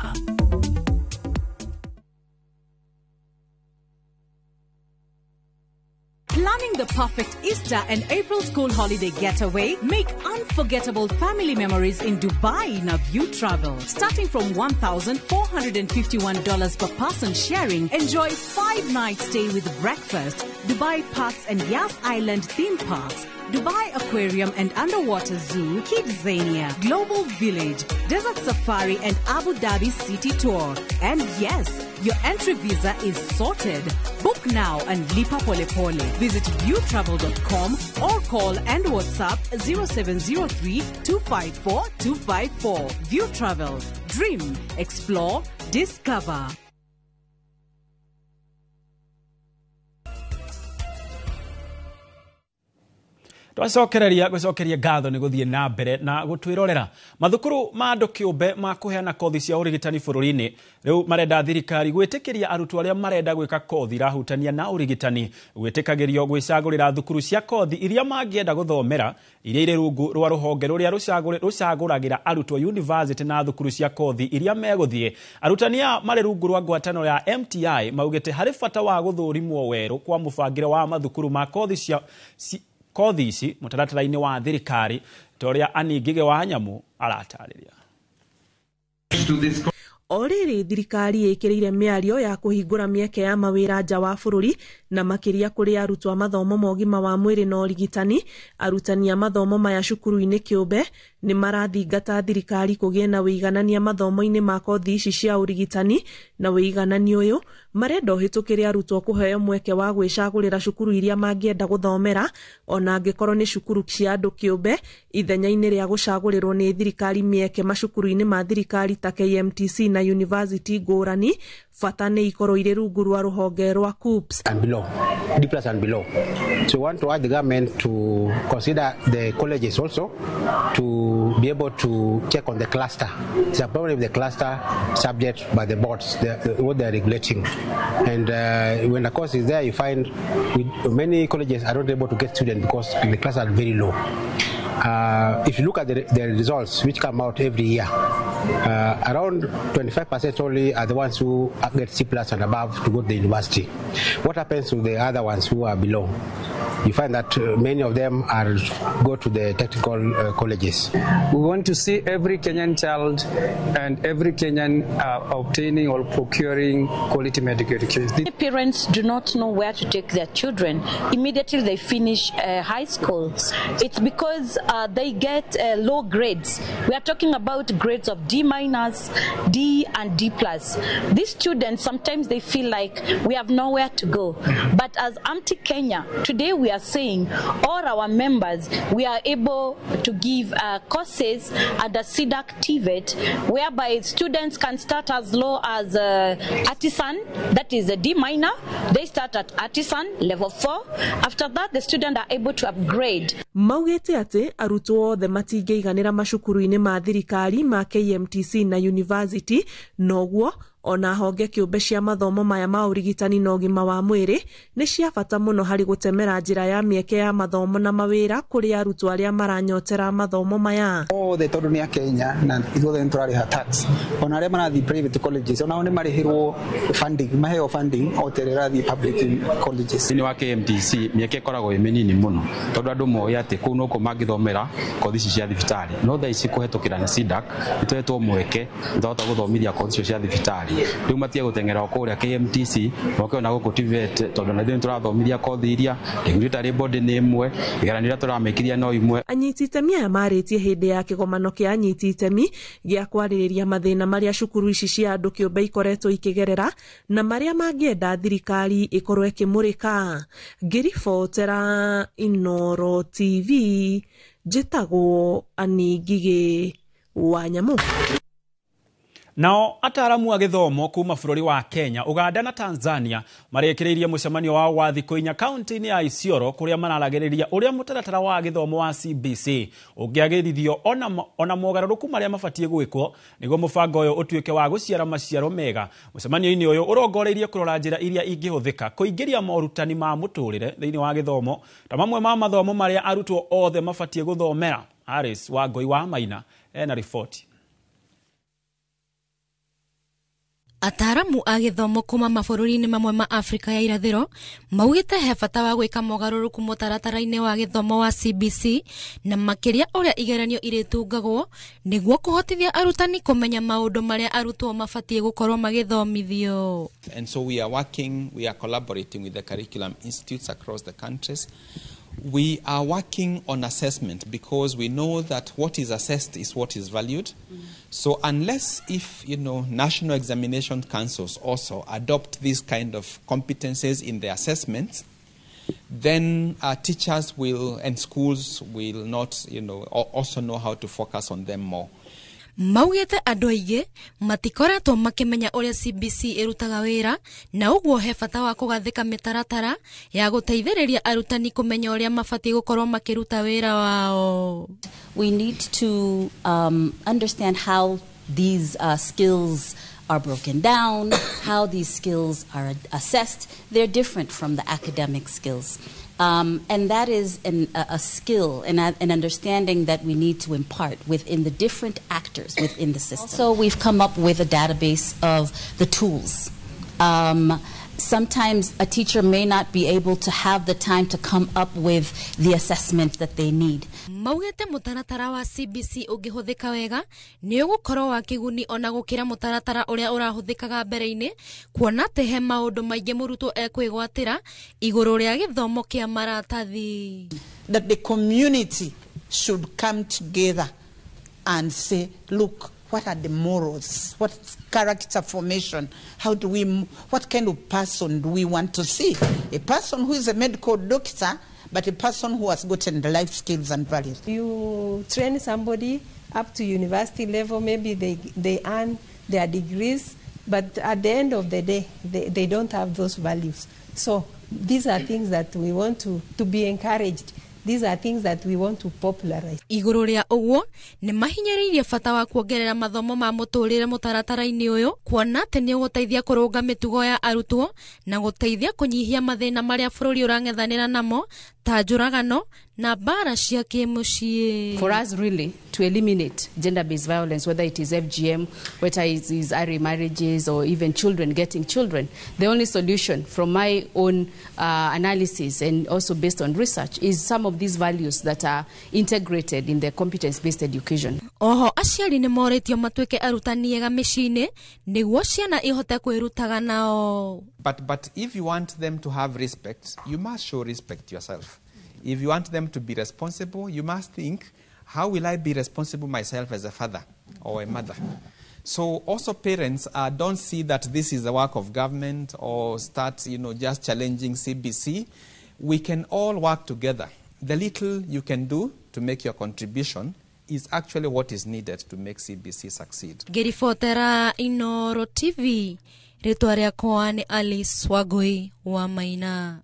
Planning the perfect Easter and April school holiday getaway? Make unforgettable family memories in Dubai in a View Travel. Starting from $1,451 per person sharing, enjoy 5-night stay with breakfast, Dubai Parks and Yas Island theme parks, Dubai Aquarium and Underwater Zoo, Kidzania, Global Village, Desert Safari and Abu Dhabi City Tour. And yes, your entry visa is sorted. Book now and lipa pole pole. Visit viewtravel.com or call and WhatsApp 0703 254 254. View Travel. Dream, explore, discover. Twacokereria gũcokeria ngatho nĩ gũthiĩ na mbere na gũtwĩrorera. Mathukuru ma andũ kĩũmbe ma kũheana kothi cia ũrigitani bũrũri-inĩ rĩu marenda thirikari gwĩtĩkĩria arutwo arĩa marenda gwĩka kothi irahutania na ũrigitani gwĩtĩkagĩrio gwĩcagũrĩra thukuru cia kothi iria mangĩenda gũthomera iria irĩ rungu rwa rũhonge rũrĩa rũcagũragĩra arutwo university na thukuru cia kothi iria megũthiĩ. Arutani aya marĩ rungu rwa ngwatanĩro ya MTI maugĩte harĩ bata wa gũthũrimwo werũ kwa mũbangĩre wa mathukuru ma kothi cia kothi ici mũtaratara-inĩ wa thirikari ta ũrĩa Annie Ngige wa Nyamu aratarĩria. O rĩrĩ thirikari ĩkĩrĩire mĩario ya kũhingũra mĩeke ya mawĩra nja wa bũrũri na makĩria kũrĩ arutwo a mathomo ma ũgima wa mwĩrĩ na ũrigitani. Arutani a mathomo maya cukuru-inĩ kĩũmbe nĩ marathingata thirikari kũgĩe na wĩiganania mathomo-inĩ ma kothi ici cia ũrigitani, na wĩiganania ũyũ marenda ũhĩtũkĩre arutwo kũheo mweke wa gwĩcagũrĩra cukuru iria mangĩenda gũthomera ona angĩkorwo nĩ cukuru cia andũ kĩũmbe, ithenya-inĩ rĩa gũcagũrĩrwo nĩ thirikari mĩeke macukuru-inĩ ma thirikari ta KMTC na university ngũrani. Bata nĩ ikorwo irĩ rungu rwa rũhonge rwa KUCCPS. And below, D plus and below. So we want to urge the government to consider the colleges also to be able to check on the cluster. It's a problem with the cluster subject by the boards, what they are regulating. And when the course is there, you find many colleges are not able to get students because the clusters are very low. If you look at the results which come out every year, around 25% only are the ones who get C plus and above to go to the university. What happens to the other ones who are below? You find that many of them are go to the technical colleges. We want to see every Kenyan child and every Kenyan obtaining or procuring quality medical education. Parents do not know where to take their children immediately they finish high school. It's because they get low grades. We are talking about grades of D minus, D and D plus. These students, sometimes they feel like we have nowhere to go. But as AMTI Kenya, today we are saying all our members, we are able to give courses at the CDAC TVET, whereby students can start as low as artisan, that is a D minor. They start at artisan level 4. After that, the students are able to upgrade. Maugĩte atĩ arutwo othe matingĩiganĩra macukuru-inĩ ma thirikari ma KMTC na university, noguo ona honge kĩũmbe cia mathomo maya ma ũrigitani na ũgima wa mwĩrĩ nĩ cia bata mũno harĩ gũtemera njĩra ya mĩeke ya mathomo na mawĩra kũrĩ arutwo arĩa maranyotera mathomo maya. Othe tondũ nĩ a Kenya na ithuothe nĩ tũrarĩha tax, ona arĩa marathiĩ private colleges onao nĩ marĩhĩrwo funding, maheo funding o ta ĩrĩa ĩrathiĩ public colleges. Thĩinĩ wa KMTC mĩeke ĩkoragwo ĩ mĩnini mũno tondũ andũ moĩ atĩ kũu nokuo mangĩthomera kothi ici cia thibitarĩ, no thaa ici kũhetũkĩra na CDAC nĩ tũhetwo mweke nĩ twahota gũthomithia kothi icio cia thibitarĩ. Rĩu matige gũteng'era o kũrĩa KMTC moke ona gũkũ TVET tondũ na ithuĩ nĩtũrathomithia kothi iria regulatory body nĩ ĩmwe, igeranio iria tũramĩkiria no imwe. Anyiti itemi aya marĩtie hĩndĩ ya kĩgomano kĩa anyiti itemi gĩa kwarĩrĩria mathĩna marĩa cukuru ici cia andũ kĩũmbe ikoretwo ikĩgerera na marĩa mangĩenda thirikari ĩkorwo ĩkĩmũrĩka. Ngĩribotera Inooro TV, njĩtagwo Annie Ngigĩ wa Nyamu. Nao ataaramu a gĩthomo kuma bũrũri wa Kenya, Uganda na Tanzania marĩkĩrĩirie mũcemanio wao wa thikũ inya kaunti-inĩ ya Isiolo kũrĩa mararagĩrĩria ũrĩa mũtaratara wa gĩthomo wa CBC ũngĩagĩrithio ona mogarũrũku marĩa mabatiĩ gwĩkwo nĩguo mũbango ũyũ ũtuĩke wa gũciara maciaro mega. Mũcemanio-inĩ ũyũ ũrongoreirie kũrora njĩra iria ingĩhũthĩka kũingĩria morutani ma mũtũrĩre thĩinĩ wa gĩthomo ta mamwe ma mathomo marĩa arutwo othe mabatiĩ gũthomera. Aris Wangũi wa Maina ena riboti. Ataaramu a gĩthomo kuma mabũrũri-inĩ mamwe ma Afrika ya irathĩro maugĩte he bata wa gwĩka mogarũrũku mũtaratara-inĩ wa gĩthomo wa CBC na makĩria ũrĩa igeranio irĩtungagwo nĩguo kũhotithia arutani kũmenya maũndũ marĩa arutwo mabatiĩ gũkorwo magĩthomithio. And so we are working, we are collaborating with the curriculum institutes across the countries. We are working on assessment because we know that what is assessed is what is valued. So unless if, you know, national examination councils also adopt these kind of competences in their assessments, then teachers will and schools will not, you know, also know how to focus on them more. Maugĩte andũ aingĩ matikoretwo makĩmenya ũrĩa CBC ĩrutaga wĩra na ũguo he bata wa kũgathĩka mĩtaratara ya gũteithĩrĩria arutani kũmenya ũrĩa mabatiĩ gũkorwo makĩruta wĩra wao. We need to understand how these skills are broken down, how these skills are assessed. They're different from the academic skills. And that is a skill and an understanding that we need to impart within the different actors within the system. So we've come up with a database of the tools. Sometimes a teacher may not be able to have the time to come up with the assessment that they need. Maugĩte mũtaratara wa CBC ũngĩhũthĩka wega nĩ ũgũkorwo wa kĩguni ona gũkĩra mũtaratara ũrĩa ũrahũthĩkaga mbere-inĩ, kuona atĩ he maũndũ maingĩ mũrutwo ekwĩgwatĩra igũrũ rĩa gĩthomo kĩa maratathi. That the community should come together and say, look, what are the morals? What character formation? How do we? What kind of person do we want to see? A person who is a medical doctor, but a person who has gotten the life skills and values. You train somebody up to university level, maybe they earn their degrees, but at the end of the day, they don't have those values. So these are things that we want to be encouraged. These are things that we want to popularize. Igũrũ rĩa ũguo nĩ mahinyĩrĩirie bata wa kuongerera mathomo ma mũtũrĩre mũtaratara-inĩ ũyũ, kuona atĩ nĩ ũgũteithia kũrũnga mĩtugo ya arutwo na gũteithia kũnyihia mathĩna marĩa bũrũri ũrang'ethanĩra namo ta njũragano na mbara cia kĩmũciĩ. For us really to eliminate gender-based violence, whether it is FGM, whether it is early marriages or even children getting children, the only solution from my own analysis and also based on research is some of these values that are integrated in the competence-based education. Oho aciari nĩ morĩtio matuĩke arutani ega mĩciĩ-inĩ nĩguo ciana ihote kwĩrutaga nao. But if you want them to have respect, you must show respect yourself. If you want them to be responsible, you must think, how will I be responsible myself as a father or a mother? So also parents don't see that this is the work of government or start, you know, just challenging CBC. We can all work together. The little you can do to make your contribution is actually what is needed to make CBC succeed. Ngĩribotera Inoro TV, rĩtwa rĩakwa nĩ Alice Wangui wa Maina.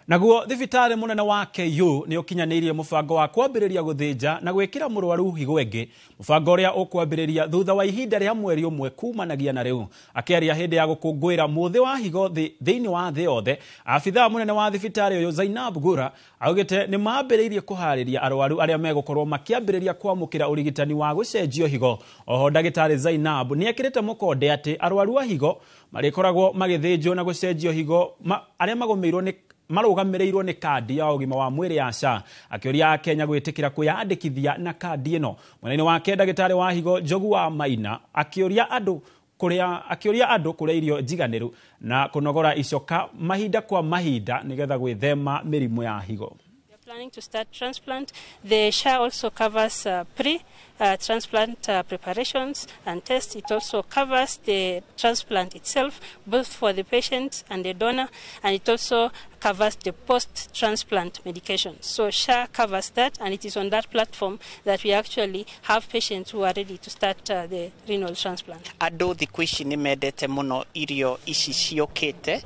Naguo thibitarĩ mũnene wa KU nĩ ũkinyanĩirie mũbango wa kwambĩrĩria gũthĩnja na gwĩkĩra mũrwaru higo ĩngĩ, mũbango ũrĩa ũkwambĩrĩria thutha wa ihinda rĩa mweri ũmwe kumanagia na rĩu. Akĩaria hĩndĩ ya gũkũngũĩra mũthĩ wa higo thĩinĩ wa thĩ yothe, abithaa mũnene wa thibitarĩ ũyũ Zainab Gura augĩte nĩ mambĩrĩirie kũharĩria arwaru arĩa megũkorwo makĩambĩrĩria kwamũkĩra ũrigitani wa gũcenjio higo. Oho ndagĩtarĩ Zainab nĩ ekĩrĩte mũkonde atĩ arwaru a higo marĩkoragwo magĩthĩnjwo na gũcenjio higo arĩa magũmĩirwo nĩ marũgamĩrĩirwo nĩ kandi ya ũgima wa mwĩrĩ ya SHA, akĩũria Akenya gwĩtĩkĩra kwĩyandĩkithia na kandi ĩno. Mwena-inĩ wake ndagĩtarĩ wa higo Njogu wa Maina akĩũria andũ kũrĩa irio njiganĩru na kũnogora icoka mahinda kwa mahinda nĩgetha gwĩthema mĩrimũ ya higo. Planning to start transplant. The SHA also covers pre-transplant preparations and tests. It also covers the transplant itself, both for the patient and the donor, and it also covers the post-transplant medication. So SHA covers that, and it is on that platform that we actually have patients who are ready to start the renal transplant. Andũ thikũ ici nĩ mendete mũno irio ici ciũkĩte,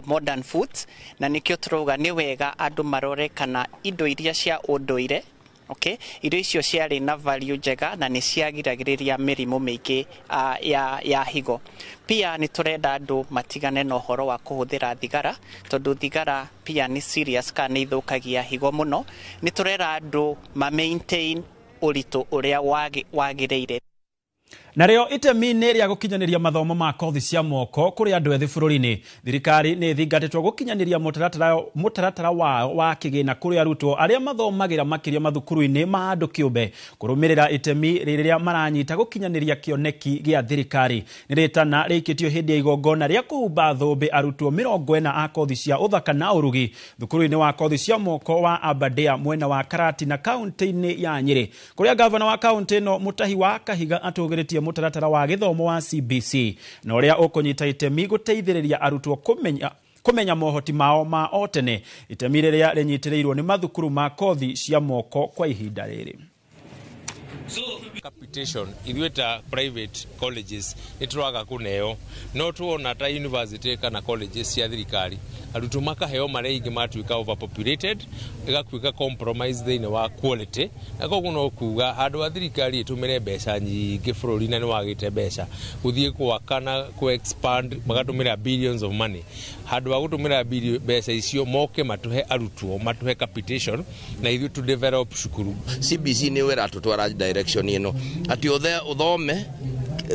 modern foods, na nĩkĩo tũrauga nĩ wega andũ marore kana indo iria cia ũndũire, okay, irio icio ciarĩ na value njega na nĩ ciagiragĩrĩria mĩrimũ mĩingĩ ya higo. Pia nĩ tũrenda andũ matigane na ũhoro wa kũhũthĩra thigara, tondũ thigara pia nĩ serious kana nĩ ithũkagia higo mũno. Nĩ tũrera andũ ma maintain ũritũ ũrĩa wagĩrĩire. Narĩo itemi-inĩ rĩa gũkinyanĩria mathomo ma kothi cia moko kũrĩ andũ ethĩ bũrũri-inĩ, thirikari nĩ ĩthingatĩtwo gũkinyanĩria mũtaratara wao wa kĩgĩna kũrĩ arutwo arĩa mathomagĩra makĩria mathukuru-inĩ ma andũ kĩũmbe kũrũmĩrĩra itemi rĩrĩa maranyita gũkinyanĩria kĩoneki gĩa thirikari. Nĩ rĩtana rĩikĩtio hĩndĩ ya igongona rĩa kũhumba thũmbĩ arutwo 40 a kothi cia ũthaka na ũrugi thukuru-inĩ wa kothi cia moko wa Aberdare mwena wa Karatina kaunti-inĩ ya Nyĩrĩ, kũrĩa gavana wa kaunti ĩno Mutahi wa Kahiga atũgĩrĩtie mũtaratara wa gĩthomo wa CBC na ũrĩa ũkũnyita itemi gũteithĩrĩria arutwo kũmenya mohoti mao ma o tene, itemi rĩrĩa rĩnyitĩrĩirwo nĩ mathukuru ma kothi cia moko kwa ihinda rĩrĩ. Capitation ithuĩ ta private colleges nĩ tũraga kũneo, no tuona ta university kana colleges cia thirikari arutwo makaheo marĩa ingĩ matuĩka overpopulated, ĩgatuĩka compromise thĩinĩ wa quality, na koguo no kuga handũ ha thirikari ĩtũmĩre mbeca nyingĩ bũrũri na nĩ wagĩte mbeca gũthiĩ gwaka na kũ expand magatũmĩra billions of money, handũ ha gũtũmĩra mbeca icio moke matũhe arutwo, matũhe capitation na ithuĩ to develop cukuru. CBC nĩ ĩratũtwara direction ĩno atĩ ũthome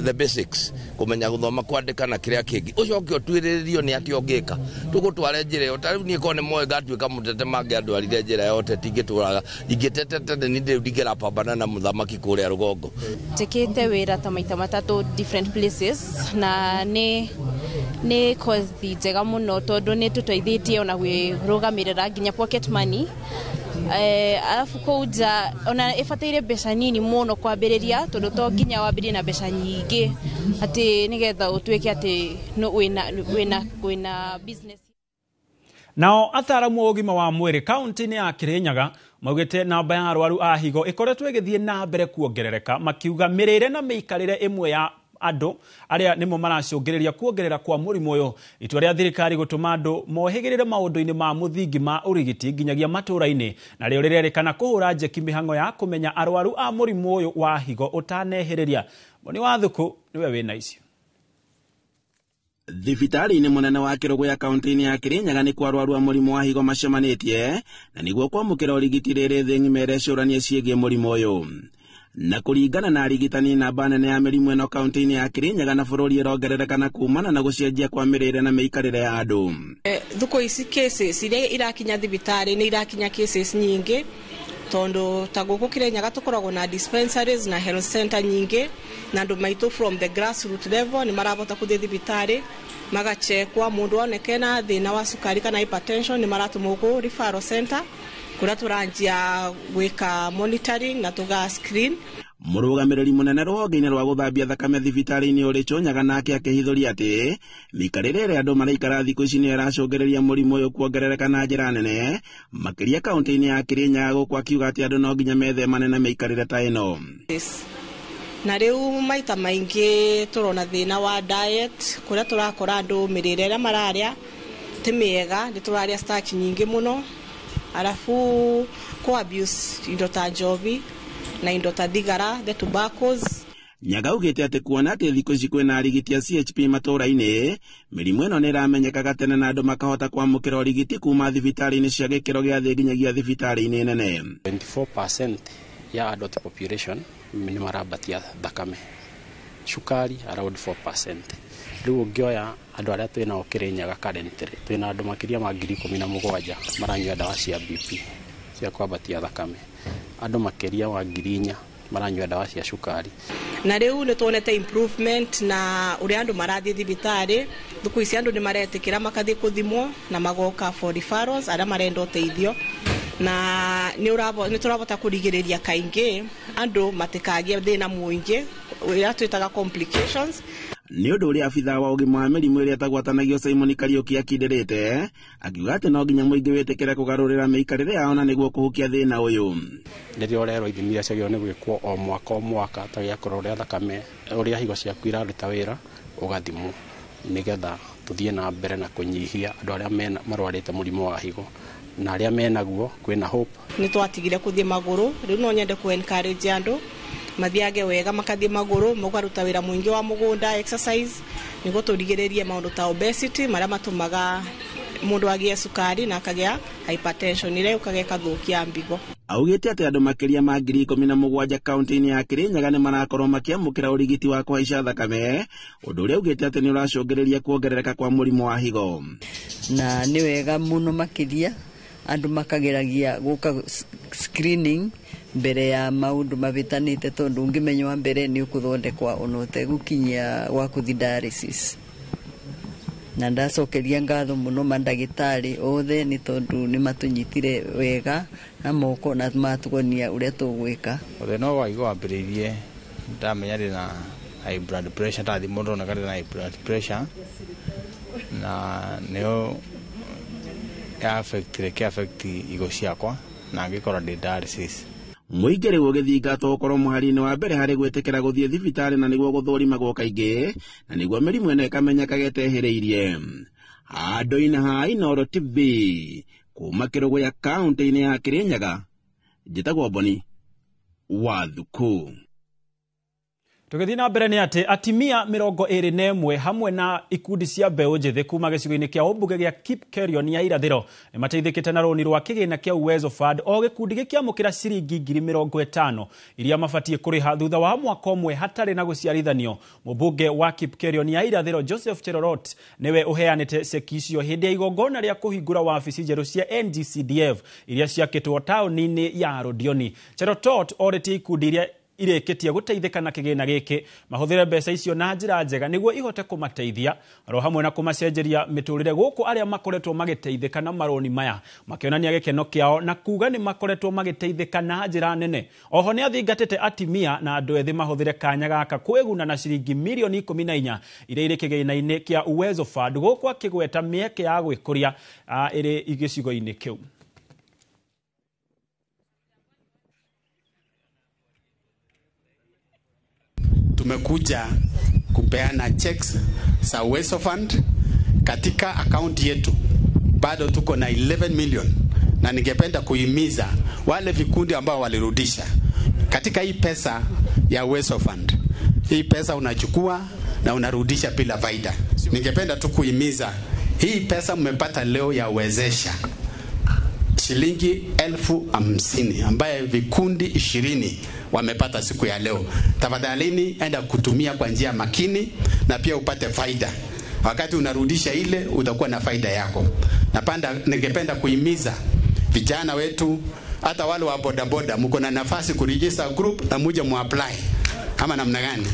the basics, kũmenya gũthoma, kwandĩka na kĩrĩa kĩngĩ, ũcoke ũtuĩrĩrio nĩ atĩ ũngĩka tũgũtware njĩra ĩyo. Ta rĩu niĩ korwo nĩ moĩ ngatuĩka mũtete mangĩandwarire njĩra ya ũteti ingĩtũraga ingĩtetete nĩ rĩu ndingĩrapambana na mũthamaki kũrĩa rũgongo. Njĩkĩte wĩra ta maita matatũ different places na nĩ kothi njega mũno tondũ nĩ tũteithĩtie ona gwĩrũgamĩrĩra nginya pocket money. Alafu kũu nja ona ĩbataire mbeca nini mũno kwambĩrĩria tondũ to nginya wambĩrĩrie na mbeca nyingĩ atĩ nĩgetha ũtuĩke atĩ wĩna business. Nao ataaramu a ũgima wa mwĩrĩ kaunti-inĩ ya Kirinyaga maugĩte namba ya arwaru a higo ĩkoretwo ĩgĩthiĩ na mbere kuongerereka, makiuga mĩrĩre na mĩikarĩre ĩmwe ya andũ arĩa nĩmo maracũngĩrĩria kuongerera kwa mũrimũ ũyũ. Itua rĩa thirikari gũtũma andũ mohĩgĩrĩre maũndũ-inĩ ma mũthingi ma ũrigiti nginyagia matũũra-inĩ, narĩo rĩrerĩkana kũhũra njeki mĩhang'o ya kũmenya arwaru a mũrimũ ũyũ wa higo ũtanehĩrĩria. Moni wa Thuku nĩwe wĩna icio. Thibitarĩ-inĩ mũnene wa Kĩrũgũya kaunti-inĩ ya Kirinyaga nĩ kwa arwaru a mũrimũ wa higo macemanĩtie na nĩguo kwamũkĩra ũrigiti rĩrĩ thĩ ng'ima ĩrecũrania ciĩgiĩ mũrimũ ũyũ. Na kũringana na arigitani, namba nene ya mĩrimũ ĩno kaunti-inĩ ya Kirinyaga na bũrũri ĩrongerereka na kumana na gũcenjia kwa mĩrĩre na mĩikarĩre ya andũ. Thukũ ici cases iria irakinya thibitarĩ nĩ irakinya cases nyingĩ tondũ ta gũkũ Kirinyaga tũkoragwo na dispensaries na health center nyingĩ, na andũ maitũ from the grassroots level nĩ marabota kũthiĩ thibitarĩ magachekwa, mũndũ oneke na thĩna wa cukari kana hypertension nĩ maratũmwo kũ referral center kũrĩa tũranjia gwĩka monitoring na tũga screen. Mũrũgamĩrĩri mũnene rũhonge-inĩ rwa gũthambia thakame thibitarĩ-inĩ ũrĩ Chonyaga nake akĩhithũria atĩ mĩikarĩre ĩrĩa andũ maraikara thikũ ici nĩyo ĩracũngĩrĩria mũrimũ ũyũ kuongerereka na njĩra nene makĩria kaunti-inĩ ya Kirinyaga, gũkũ akiuga atĩ andũ no nginya methemane na mĩikarĩre ta ĩno. Na rĩu maita maingĩ tũrona thĩna wa diet kũrĩa tũrakora andũ mĩrĩre ĩrĩa mararĩa ti mĩega, nĩ tũrarĩa starch nyingĩ mũno, arabu kũ abuse indo ta njohi na indo ta thigara, the tobaccos. Nyaga augĩte atĩ kuona atĩ thikũ ici kwĩna arigiti a CHP matũũra-inĩ, mĩrimũ ĩno nĩ ĩramenyekaga tene na andũ makahota kwamũkĩra ũrigiti kuma thibitarĩ-inĩ cia gĩkĩro gĩa thĩ nginyagia thibitarĩ-inĩ nene. 24% ya adult population nĩ marambatia thakame, cukari around 4%. Rĩu ũngĩoya andũ arĩa twĩnao Kirinyaga currently, twĩna andũ makĩria ma 17,000 maranyua ndawa cia BP cia kwambatia thakame, andũ makĩria wa 4,000 maranyua ndawa cia cukari. Na rĩu nĩ tuonete improvement na ũrĩa andũ marathiĩ thibitarĩ thukũ ici, andũ nĩ maretĩkĩra makathiĩ kũthimwo na magoka for referrals arĩa marenda ũteithio, na nĩ tũrabota kũrigĩrĩria kaingĩ andũ matikagie thĩna mũingĩ ũrĩa twĩtaga complications. Nĩ ũndũ ũrĩa abithaa wa ũgima wa mĩrimũ ĩrĩa ĩtagwatanagio Simon Kariũki akindĩrĩte, akiuga atĩ no nginya mũingĩ wĩtĩkĩre kũgarũrĩra mĩikarĩre yao na nĩguo kũhukia thĩna ũyũ. Rĩrĩa ũrerwo ithimi iria ciagĩrĩirwo nĩ gwĩkwo o mwaka o mwaka ta gĩa kũrora ũrĩa thakame ũrĩa higo ciaku iraruta wĩra ũgathimwo nĩgetha tũthiĩ na mbere na kũnyihia andũ arĩa marwarĩte mũrimũ wa higo na arĩa menaguo kwĩna hope. Nĩ twatigire kũthiĩ magũrũ, rĩu no nyende kũ encourage andũ mathiage wega makathiĩ magũrũ, mũkaruta wĩra mũingĩ wa mũgũnda, exercise, nĩguo tũrigĩrĩrie maũndũ ta obesity marĩa matũmaga mũndũ agĩe cukari na akagĩa Hypertension ĩrĩa yũkaga ĩkathũkia mbigo. Augĩte atĩ andũ makĩria ma 17,000 kaunti-inĩ ya Kirinyaga nĩ marakorwo makĩamũkĩra ũrigiti wa kũhaica thakame, ũndũ ũrĩa augĩte atĩ nĩ ũracũngĩrĩria kuongerereka kwa mũrimũ wa higo. Na nĩ wega mũno makĩria andũ makageragia gũka screening mbere ya maũndũ mabĩtanĩte, tondũ ũngĩmenywo wa mbere nĩ ũkũthondekwa ona ũtegũkinyia gwa kũthi dialysis. Na ndacokeria ngatho mũno mandagĩtarĩ othe nĩ tondũ nĩ matũnyitire wega na moko na matuonia ũrĩa tũgwĩka. Thĩna wa higo wambĩrĩirie ndamenya ndĩna high blood pressure, ndathimwo ndoneka ndĩna high blood pressure, na nĩyo affect higo ciakwa na ngĩkorwo ndĩ dialysis. Mũingĩ rĩu ũgĩthingatwo gũkorwo mũhari-inĩ wa mbere harĩ gwĩtĩkĩra gũthiĩ thibitarĩ na nĩguo gũthũrimagwo kaingĩ na nĩguo mĩrimũ ĩno ĩkamenyekaga ĩtehĩrĩirie. Handũ-inĩ ha Inooro TV kuma Kĩrũgũya kaũntĩ-inĩ ya Kĩrĩnyaga, njĩtagwo Boni wa Thuku. Tũgĩthiĩ na mbere nĩ atĩ atimia 21 hamwe na ikundi cia mbeũ njĩthĩ kuma gĩcigo-inĩ kĩa ũmbunge gĩa Kipkerion ya irathĩro nĩ mateithĩkĩte na rũni rwa kĩgĩna kĩa Uwezo Fund, o gĩkundi gĩkĩamũkĩra ciringi 50,000 iria mabatiĩ kũrĩha thutha wa mwaka ũmwe hatarĩ na gũciarithanio. Mũmbunge wa Kipkerion ya irathĩro Joseph Cherorot nĩwe ũheanĩte ceki icio hĩndĩ ya igongona rĩa kũhingũra wabici njerũ cia NGCDF iria ciakĩtwo taũni-inĩ ya Rodioni. Cherorot orĩtie ikundi iria irĩkĩtie gũteithĩka na kĩgĩna gĩkĩ mahũthĩre mbeca icio na njĩra njega nĩguo ihote kũmateithia oro hamwe na kũmacenjeria mĩtũrĩre, gũkũ arĩa makoretwo magĩteithĩka na marũni maya makĩonania gĩkeno kĩao na kuga nĩ makoretwo magĩteithĩka na njĩra nene. Oho nĩ athingatĩte atimia na andũ ethĩ mahũthĩre kanya gaka kwĩguna na ciringi mirioni 14 iria irĩ kĩgĩna-inĩ kĩa Uwezo Fund, gũkũ akĩgweta mĩeke ya gwĩkũria ĩrĩ gĩcigo-inĩ kĩu. Tumekuja kupeana checks za Uwezo Fund katika akaunti yetu. Bado tuko na 11 million, na ningependa kuhimiza wale vikundi ambao walirudisha katika hii pesa ya Uwezo Fund. Hii pesa unachukua na unarudisha bila faida. Ningependa tu kuhimiza hii pesa mmepata leo ya uwezesha shilingi 50,000 ambaye vikundi 20 wamepata siku ya leo. Tafadhalini enda kutumia kwa njia makini na pia upate faida. Wakati unarudisha ile utakuwa na faida yako. Napanda, ningependa kuhimiza vijana wetu, hata wale wa bodaboda, mko na nafasi kuregister group na muje muapply ama namna gani?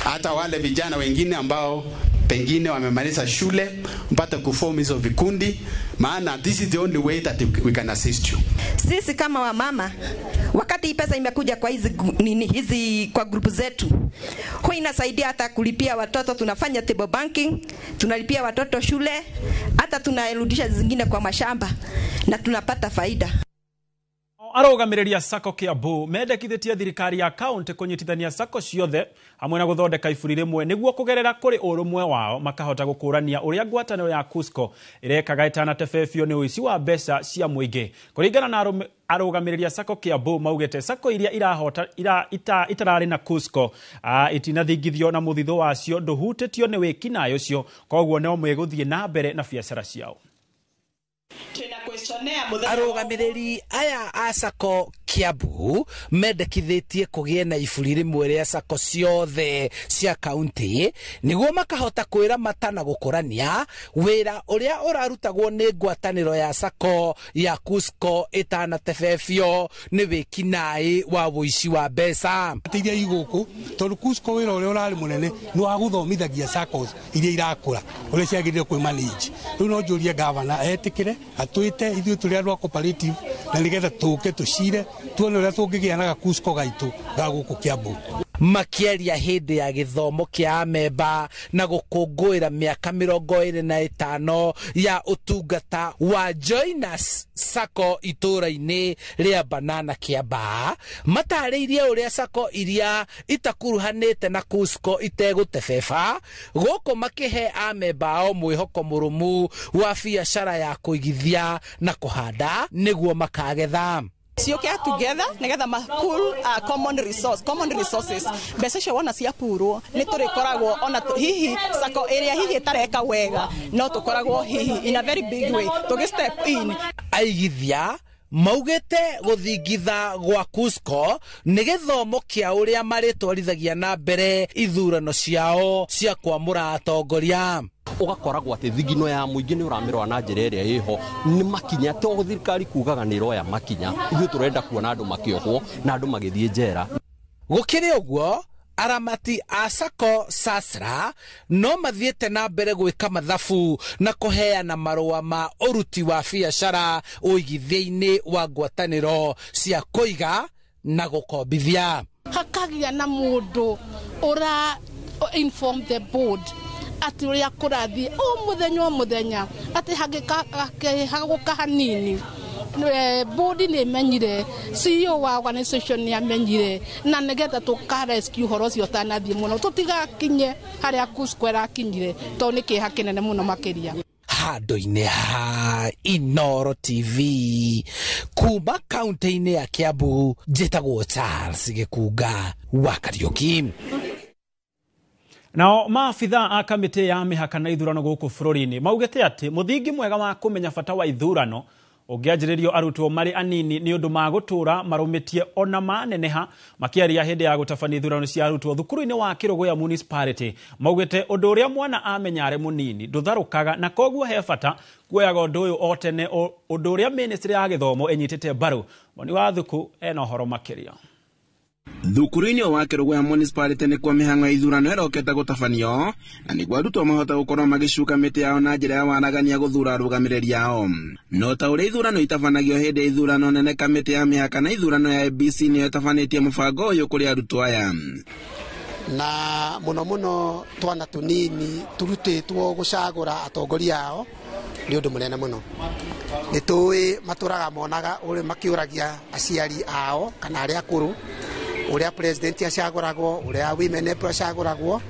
Hata wale vijana wengine ambao pengine wamemaliza shule mpate kuform hizo vikundi, maana this is the only way that we can assist you. Sisi kama wamama, wakati hii pesa imekuja kwa hizi nini hizi kwa grupu zetu, huwa inasaidia hata kulipia watoto. Tunafanya table banking, tunalipia watoto shule, hata tunarudisha zingine kwa mashamba na tunapata faida. Arũgamĩrĩri Sacco Kiambu mendekithĩtie thirikari ya kaunti kũnyitithania Sacco ciothe hamwe na gũthondeka iburi rĩmwe nĩguo kũgerera kũrĩ ũrũmwe wao makahota gũkũrania ũrĩa ngwatanĩro ya KUSCCO ĩrekaga ĩtanatebebio nĩ ũici wa mbeca cia mũingĩ. Kũringana na arũgamĩrĩri Sacco Kiambu maugĩte Sacco iria irahota itararĩ na KUSCCO itinathingithio na mũthithũ wacio ndũhutĩtio nĩ wĩkinaĩ ũcio, koguo no megũthiĩ na mbere na biacara ciao. Arũgamĩrĩri aya a Sacco Kiambu mendekithĩtie kũgĩe na iburi rĩmwe rĩa Sacco ciothe cia kaunti nĩguo makahota kwĩramata na gũkũrania wĩra ũrĩa ũrarutagwo nĩ ngwatanĩro ya Sacco ya KUSCCO ĩtanatebebio nĩ wĩkinaĩ wa ũici wa mbeca. Iria igũkũ tondũ KUSCCO wĩra ũrĩa ũrarĩ mũnene nĩ wa gũthomithagia Saccos iria irakũra ũrĩa ciagĩrĩire kwĩ manage. Rĩu no njũrie gavana etĩkĩre atwĩte ithuĩ tũrĩ andũ a cooperative na nĩgetha tũke tũcire tuone ũrĩa tũngĩgĩa na gaKUSCCO gaitũ ga gũkũ Kiambu. Makĩaria hĩndĩ ya gĩthomo kĩa amemba na gũkũngũĩra mĩaka 25 ya ũtungata wa Joiners Sacco itũũra-inĩ rĩa Banana Kiambaa, matarĩirie ũrĩa Sacco iria itakuruhanĩte na KUSCCO itegũtebeba, gũkũ makĩhe amemba ao mwĩhoko mũrũmu wa biacara ya kũigithia na kũhanda nĩguo makagetha. Ciũke together nigetha ma pool common resources mbeca icio wona ciapurwo nĩ tũrĩkoragwo ona hihi Sacco ĩrĩa hihi ĩtareka wega no tũkoragwo hihi in a very big way tũgĩ step in. Aigithia maugĩte gũthingitha gwa KUSCCO nĩ gĩthomo kĩa ũrĩa marĩtwarithagia na mbere ithurano ciao cia kwamũra atongoria. Ũgakoragwo atĩ thigino ya mũingĩ nĩ ũramĩrora na njĩra ĩrĩa ĩho nĩ makinya to thirikari kugaga nĩ ĩroya makinya, ithuĩ tũrenda kuona andũ makĩohwo na andũ magĩthiĩ njera. Gũkĩrĩ ũguo, aramati a SACCO SASRA no mathiĩte na mbere gwĩka mathabu na kũheana marũa ma ũruti wa biacara ũigithia-inĩ wa ngwatanĩro cia kũiga na gũkombithia. Hakagia na mũndũ ũra inform the board atĩ ũrĩa kũrathiĩ o mũthenya o mũthenya, atĩ hangĩhagũka hanini board nĩ ĩmenyire, CEO wa organization nĩ amenyire, na nĩgetha tũka rescue ũhoro ũcio ũtanathiĩ mũno, tũtigakinye harĩa KUSCCO ĩrakinyire, tondũ nĩ kĩeha kĩnene mũno makĩria. Handũ-inĩ ha Inooro TV kuma kaunti-inĩ ya Kiambu, njĩtagwo Charles Gĩkunga wa Kariũki. Nao maabitha a kamĩtĩ ya mĩhaka na ithurano gũkũ bũrũri-inĩ maugĩte atĩ mũthingi mwega wa kũmenya bata wa ithurano ũngĩanjĩrĩrio arutwo marĩ anini nĩ ũndũ magũtũra marũmĩtie ona maneneha. Makĩaria hĩndĩ ya gũtabania ithurano cia arutwo thukuru-inĩ wa Kĩrũgũya Municipality, maugĩte ũndũ ũrĩa mwana amenya arĩ mũnini ndũtharũkaga, na koguo he bata kuoyaga ũndũ ũyũ o tene, ũndũ ũrĩa ministry ya gĩthomo ĩnyitĩte mbaru. Moni wa Thuku ena ũhoro makĩria. Thukuru-inĩ wa Kĩrũgũya Municipality nĩkuo mĩhang'o ya ithurano ĩrokete gũtabanio, na nĩguo arutwo mahote gũkorwo magĩcuka mĩtĩ yao na njĩra ya waragania gũthura arũgamĩrĩri ao. No ta ũrĩa ithurano itabanagio hĩndĩ ya ithurano nene, kamĩtĩ ya mĩhaka na ithurano ya ABC nĩyo ĩtabanĩtie mũbango ũyũ kũrĩ arutwo aya. Na mũno mũno twana tũnini tũrutĩtwo gũcagũra atongoria ao nĩ ũndũ mũnene mũno. Nĩ tũĩ matũraga monaga ũrĩa makĩũragia aciari ao kana arĩa akũrũ, ũrĩa president acagũragwo, ũrĩa women rep acagũragwo,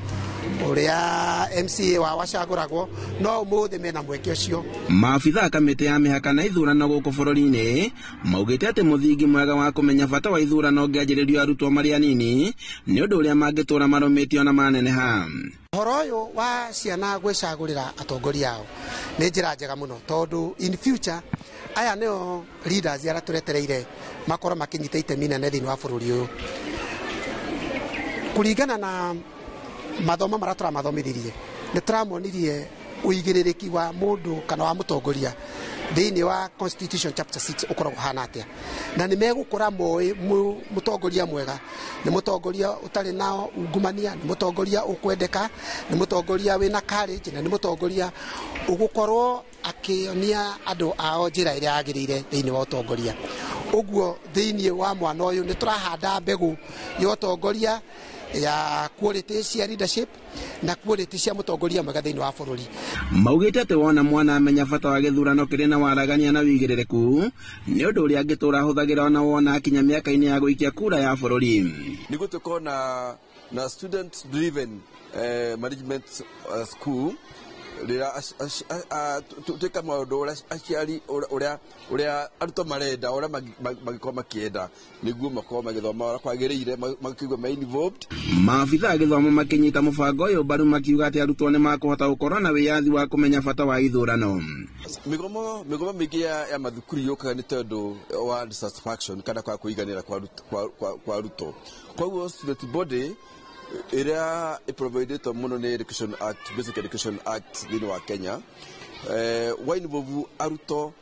ũrĩa MCA wao acagũragwo, no ũmũthĩ mena mweke ũcio. Maabitha a kamĩtĩ ya mĩhaka na ithurano gũkũ bũrũri-inĩ maugĩte atĩ mũthingi mwega wa kũmenya bata wa ithurano ũngĩanjĩrĩrio arutwo marĩ anini nĩ ũndũ ũrĩa mangĩtũra marũmĩtie ona maneneha. Ũhoro ũyũ wa ciana gwĩcagũrĩra atongoria ao nĩ njĩra njega mũno, tondũ in future aya nĩo leaders arĩa tũretereire makorwo makĩnyita itemi inene thĩinĩ wa bũrũri ũyũ. Kũringana na mathomo marĩa tũramathomithirie, nĩ tũramonirie ũigĩrĩrĩki wa mũndũ kana wa mũtongoria thĩinĩ wa Constitution chapter 6 ũkoragwo ũhana atĩa, na nĩ megũkũra moĩ mũtongoria mwega nĩ mũtongoria ũtarĩ na ungumania, nĩ mũtongoria ũkwendeka, nĩ mũtongoria wĩna courage, na nĩ mũtongoria ũgũkorwo akĩonia andũ ao njĩra ĩrĩa yagĩrĩire thĩinĩ wa ũtongoria. Ũguo thĩinĩ wa mwana ũyũ nĩ tũrahanda mbegũ ya ũtongoria, ya quality cia leadership na quality cia mũtongoria mwega thĩinĩ wa bũrũri. Maugĩte atĩ wona mwana amenya bata wa gĩthurano kĩrĩ na waragania na wĩigĩrĩrĩku nĩ ũndũ ũrĩa angĩtũra ahũthagĩra ona wona akinya mĩaka-inĩ ya gũikia kura ya bũrũri. Nĩguo tũkorwo na student driven management school rĩrĩa twĩka maũndũ ũrĩa aciari ũrĩa arutwo marenda, ũrĩa mangĩkorwo makĩenda, nĩguo makorwo magĩthoma ũrĩa kwagĩrĩire, makĩigua me involved. Maabitha a gĩthomo makĩnyita mũbango ũyũ mbaru makiuga atĩ arutwo nĩ makũhota gũkorwo na wĩyathi wa kũmenya bata wa ithurano. Mĩgomo mĩingĩ ya mathukuru yũkaga nĩ tondũ wa dissatisfaction kana kwa kũiganĩra kwa arutwo. Koguo student body ĩrĩa ĩprovidĩtwo mũno nĩ Education Act, Basic Education Act thĩinĩ wa Kenya, wa involve arutwo,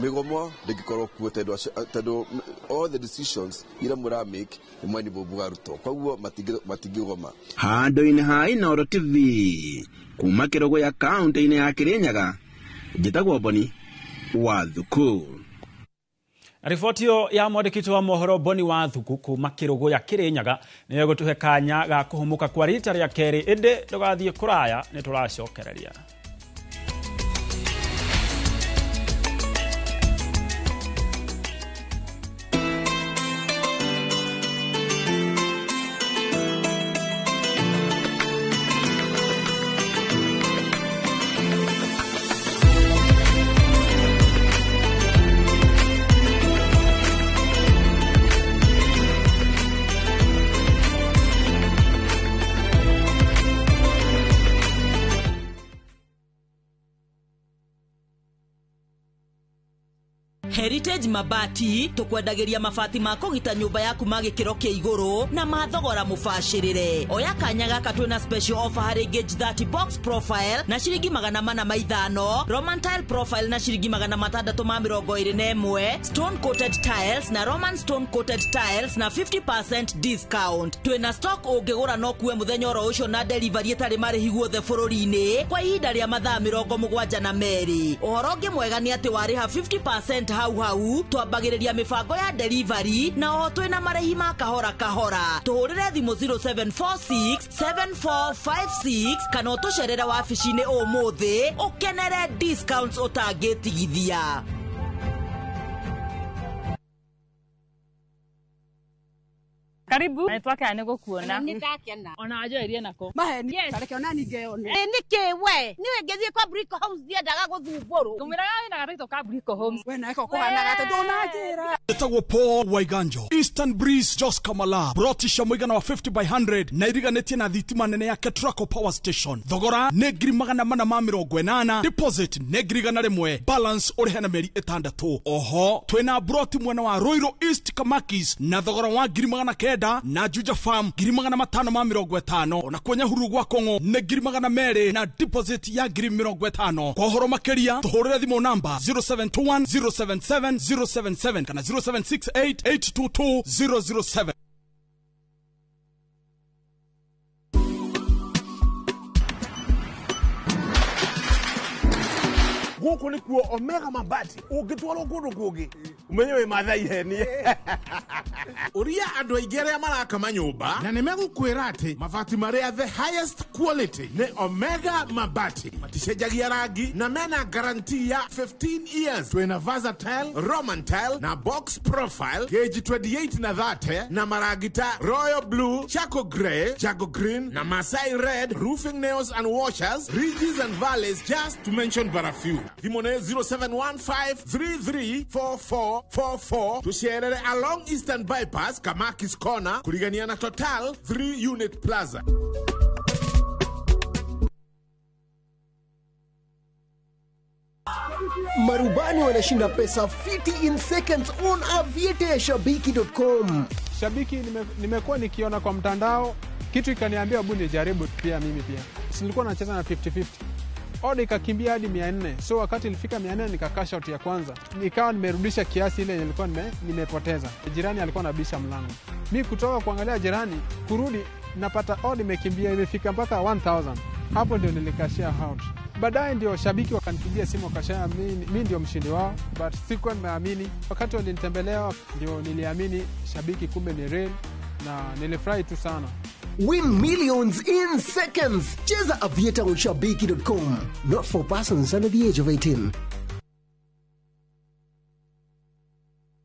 mĩgomo ndĩngĩkorwo kuo tondũ all the decisions iria mũra make nĩ mwa involve arutwo, koguo matingĩgoma. Handũ-inĩ ha Inooro TV kuma Kĩrũgũya kaunti-inĩ ya Kĩrĩnyaga, njĩtagwo Boni wa Thuku. Riboti ĩyo ya mwandĩki wa mohoro Boni wa Thuku kuma Kĩrũgũya Kĩrĩnyaga nĩyo ĩgũtũhe kanya ga kũhũmũka kwa rita rĩa kerĩ, ĩndĩ ndũgathiĩ kũraya, nĩ tũracokereria. Heritage Mabati tũkwendagĩria mabati ma kũgita nyũmba yaku ma gĩkĩro kĩa igũrũ na ma thogora mũbacĩrĩre. Oya kanya gaka twĩna special offer harĩ gauge 30 box profile na ciringi 405, Roman tile profile na ciringi 621, stone coated tiles na Roman stone coated tiles na 50% discount. Twĩna stock ũngĩgũra no kuwe mũthenya oro ũcio na delivery ĩtarĩ marĩhi guothe bũrũri-inĩ kwa ihinda rĩa mathaa 72. Ũhoro ũngĩ mwega nĩ atĩ warĩha 50% hau hau twambagĩrĩria mĩbango ya delivery na oho twĩna marĩhi ma kahora kahora. Tũhũrĩre thimũ 0746 7456 kana ũtũcerere wabici-inĩ ũmũthĩ ũkenere discounts ũtangĩtigithia. Karibu. Na twakena nĩ gũkuona. Nĩ ndakena. Ona njoerie nako. Maheni. Reke ona ni ngeyone. Nĩkĩ we? Niwe ngĩthiĩ kwa Brico Homes ndiendaga gũthumbũrwo. Ngũmwĩraga wĩna gataitũ ka Brico Homes. We nawe ko kũhanaga atĩ ndũnanjĩra. Etagwo Paul Waiganjo, Eastern Breeze, Jos Kamala, brotisha mũigana wa 50 by 100 na iriganĩtie na thitima nene ya Ketraco Power Station. Thogora nĩ 480,000, deposit nĩ 100,000, balance ũrĩhe na mĩeri 6. Oho twĩna broti mwena wa Roiro East Kamakis na thogora wa 900,000 na Juja Farm 550,000, ona kwa Nyahururu gwa Kong'o nĩ 200,000 na deposit ya 50,000. Kwa ũhoro makĩria tũhũrĩre thimũ namba 0721 077 077 kana 0768 822 007. Gũkũ nĩkuo Omega Mabati ũngĩtwarwo kũndũ kũngĩ ũmenye wĩ Mathai henie. Ũria andũ aingĩ arĩa maraka manyũmba na nĩmegũkwĩra atĩ mabati marĩa the highest quality nĩ Omega Mabati, maticenjagia rangi na mena guarantee ya 15 years. Twĩna versatile, Roman tile na box profile gauge 28 na 30 na marangi ta royal blue, charcoal grey, jago green na Masai red, roofing nails and washers, ridges and valleys, just to mention but a few. Thimũ nĩ 0715334444. Tũcerere along Eastern Bypass, Kamakis Corner, kurigania na Total 3 Unit Plaza. Marubani wanashinda pesa fiti in seconds on aviator.shabiki.com. Shabiki nimekuwa nikiona kwa mtandao, kitu ikaniambia hebu nijaribu pia mimi pia. Si nilikuwa nacheza na 50-50. Oda ikakimbia hadi 400. So wakati ilifika 400 nika cash out ya kwanza. Nikawa nimerudisha kiasi ile nilikuwa nimepoteza. Jirani alikuwa anabisha mlango. Mimi kutoka kuangalia jirani, kurudi napata oda imekimbia imefika mpaka 1000. Hapo ndio nilikashia out. Baadaye ndio shabiki wakanipigia simu wakasema mimi ndio mshindi wao, but sikuwa nimeamini. Wakati walinitembelea ndio niliamini shabiki kumbe ni real na nilifurahi tu sana. Win millions in seconds. Cheza Aviator on Shabiki.com. Not for persons under the age of 18.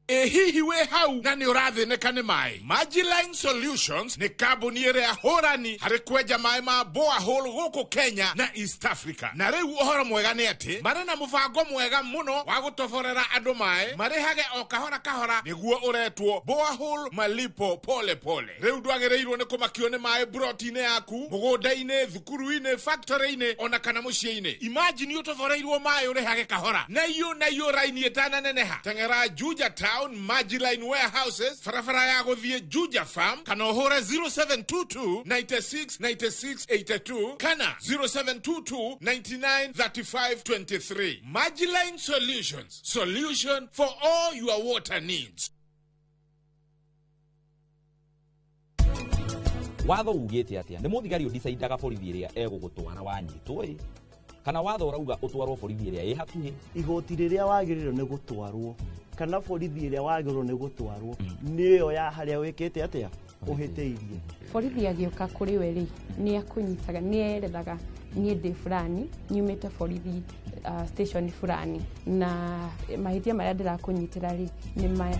Hihi we hau na nĩ ũrathĩnĩka nĩ maĩ. Majiline Solutions nĩ kambuni ĩrĩa hũrani harĩ kwenja maĩ ma borehole gũkũ Kenya na East Africa. Na rĩu ũhoro mwega nĩ atĩ marĩ na mũbango mwega mũno wa gũtoborera andũ maĩ marĩhage o kahora kahora nĩguo ũretwo borehole malipo pole pole. Rĩu ndwagĩrĩirwo nĩ kũmakio nĩ maĩ broti-inĩ yaku, mũgũnda-inĩ, thukuru-inĩ, factory-inĩ ona kana mũciĩ-inĩ. Imagine ũtoboreirwo maĩ ũrĩhage kahora na iyo raini ĩtananeneha. Teng'era Juja Town Majiline Warehouses, barabara ya gũthiĩ Juja Farm, kana ũhũre 0722 96 96 82 kana 0722 99 35 23. Majiline Solutions, solution for all your water needs. Watho ugĩte atĩa? Nĩ mũthigari ũdecaidaga borithi ĩrĩa egũgũtwara wanyitwo ĩ, kana watho ũrauga ũtwarwo borithi ĩrĩa ĩ hakuhĩ? Igoti rĩrĩa wagĩrĩirwo nĩ gũtwarwo kana borithi ĩrĩa wagĩrĩirwo nĩ gũtwarwo nĩyo ya harĩa wĩkĩte atĩa ũhĩtĩirie. Borithi agĩũka kũrĩ we rĩ, nĩ akũnyitaga, nĩ erethaga niĩ ndĩ fulani, nyumĩte borithi station fulani, na mahĩtia marĩa ndĩrakũnyitĩra rĩ nĩ maya.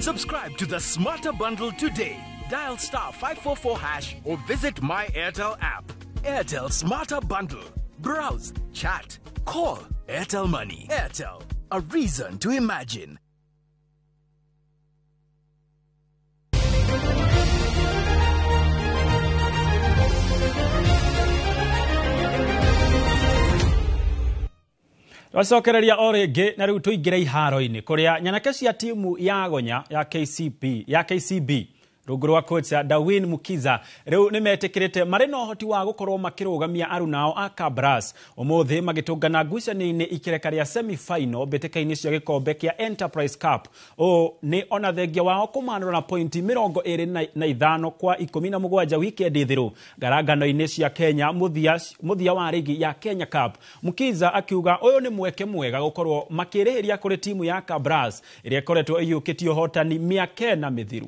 Subscribe to the Smarter Bundle today. Dial star 544# or visit My Airtel app. Airtel Smarter Bundle. Browse, chat, call. Airtel Money. Airtel, a reason to imagine. Twacokereria o rĩngĩ na rĩu tũingĩre iharo-inĩ kũrĩa nyanake cia timu ya Gonya ya KCP ya KCB rungu rwa kocha Darwin Mukiza rĩu nĩmetĩkĩrĩte marĩ na ũhoti wa gũkorwo makĩrũgamia arunao a Kabras ũmũthĩ magĩtũngana ngucanio-inĩ ikereka rĩa semi-final mbĩtĩka-inĩ cia gĩkombe kĩa Enterprise Cup. Ũũ nĩ ona thengia wao kũmanũra na pointi 25 kwa 17 wikendi thiru ngarangano-inĩ cia Kenya mũthia wa rigi ya Kenya Cup. Mukiza akiuga ũyũ nĩ mweke mwega gũkorwo makĩrĩhĩria kũrĩ timu ya Kabras ĩrĩa ĩkoretwo ĩiyũkĩtie ũhotani mĩaka ĩna mĩthiru.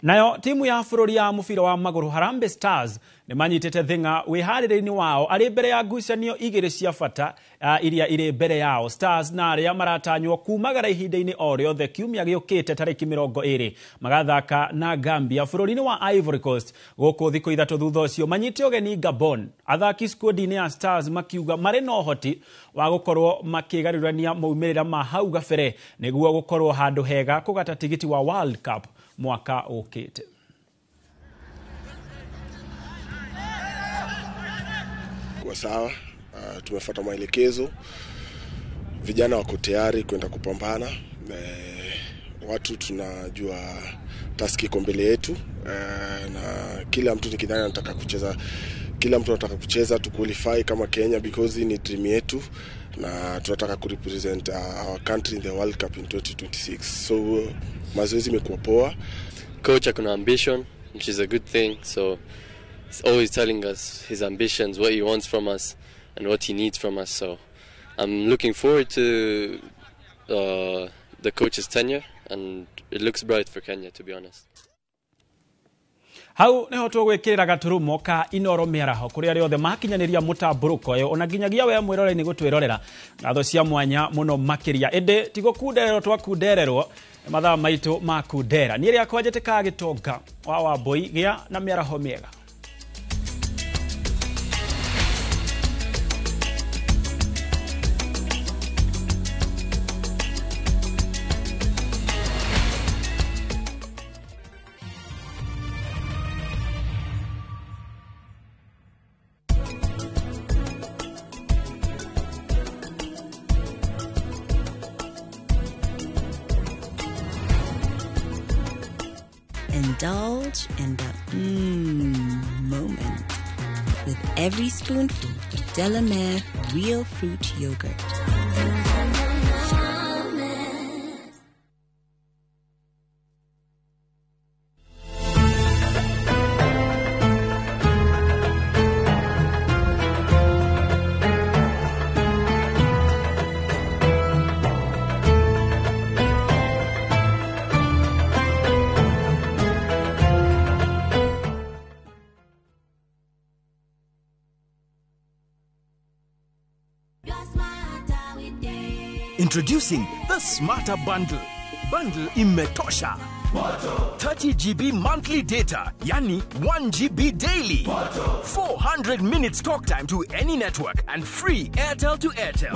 Nayo timu ya bũrũri ya mũbira wa magũrũ Harambee Stars nĩ manyitĩte thing'a wĩharĩrĩ-inĩ wao arĩ mbere ya ngucanio igĩrĩ cia bata iria irĩ mbere yao. Stars na arĩa maratanywo kumagara ihinda-inĩ o rĩothe kiumia gĩũkĩte tarĩki 20 magathaka na Gambia bũrũri-inĩ wa Ivory Coast gũkũ thikũ ithatũ thutha ũcio manyite ũgeni Gabon. Athaki squad-inĩ ya Stars makiuga marĩ na ũhoti wa gũkorwo makĩgarũrania maumĩrĩra ma hau gabere nĩguo gũkorwo handũ hega kũgata tigiti wa World Cup mwaka ũkĩte. Kwa sawa, tumefuata maelekezo, vijana wako tayari kwenda kupambana. Watu tunajua task iko mbele yetu, na kila mtu nikidhani anataka kucheza, kila mtu anataka kucheza to qualify kama Kenya because ni dream yetu na tunataka ku represent our country in the World Cup in 2026. So mazoezi imekuwa poa. Coach akona ambition, which is a good thing. So he's always telling us his ambitions, what he wants from us and what he needs from us. So I'm looking forward to the coach's tenure, and it looks bright for Kenya, to be honest. Hau niho tũgwĩkĩrĩra gaturumo ka Inoro mĩaraho kũrĩa arĩa othe makinyanĩria mũtambũrũko ũyũ ona nginyagia we mwĩroreri nĩ gũtwĩrorera ngatho cia mwanya mũno makĩria ĩndĩ ti gũkundererwo twakundererwo mathaa maitũ ma kundera niĩ rĩakwa njĩtĩkaga gĩtonga wa Wambũi gĩa na mĩaraho mĩega. Indulge in the moment with every spoonful of Delamere Real Fruit Yogurt. Introducing the Smarter Bundle. Bundle imetosha. 30 GB monthly data, yani 1 GB daily. 400 minutes talk time to any network and free Airtel to Airtel.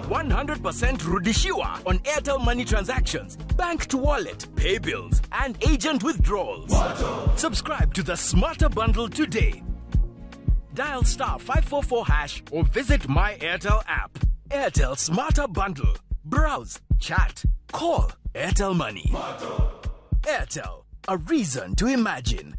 100% rudishiwa on Airtel money transactions, bank to wallet, pay bills, and agent withdrawals. Subscribe to the Smarter Bundle today. Dial star 544 hash or visit My Airtel app. Airtel Smarter Bundle. Browse, chat, call, Airtel Money. Airtel, a reason to imagine.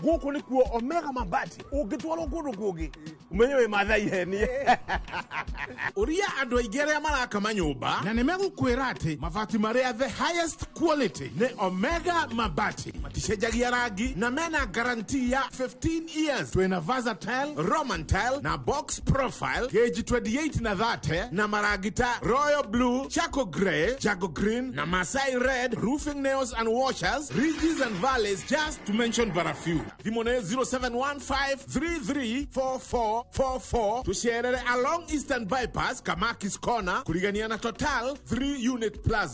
Gũkũ nĩkuo Omega Mabati ũngĩtwarwo kũndũ kũngĩ ũmenye wĩ Maathai henie. Ũria andũ aingĩ arĩa maraka manyũmba na nĩmegũkwĩra atĩ mabati marĩa the highest quality nĩ Omega Mabati, maticenjagia rangi na mena guarantee ya 15 years. Twĩna versatile, Roman tile na box profile gauge 28 na 30 na marangi ta royal blue, charcoal grey, jago green na Masai red, roofing nails and washers, ridges and valleys, just to mention but a few. Thimũ nĩ 0715334444 tucerere along Eastern Bypass, Kamakis Corner, kurigania na Total 3 Unit Plaza.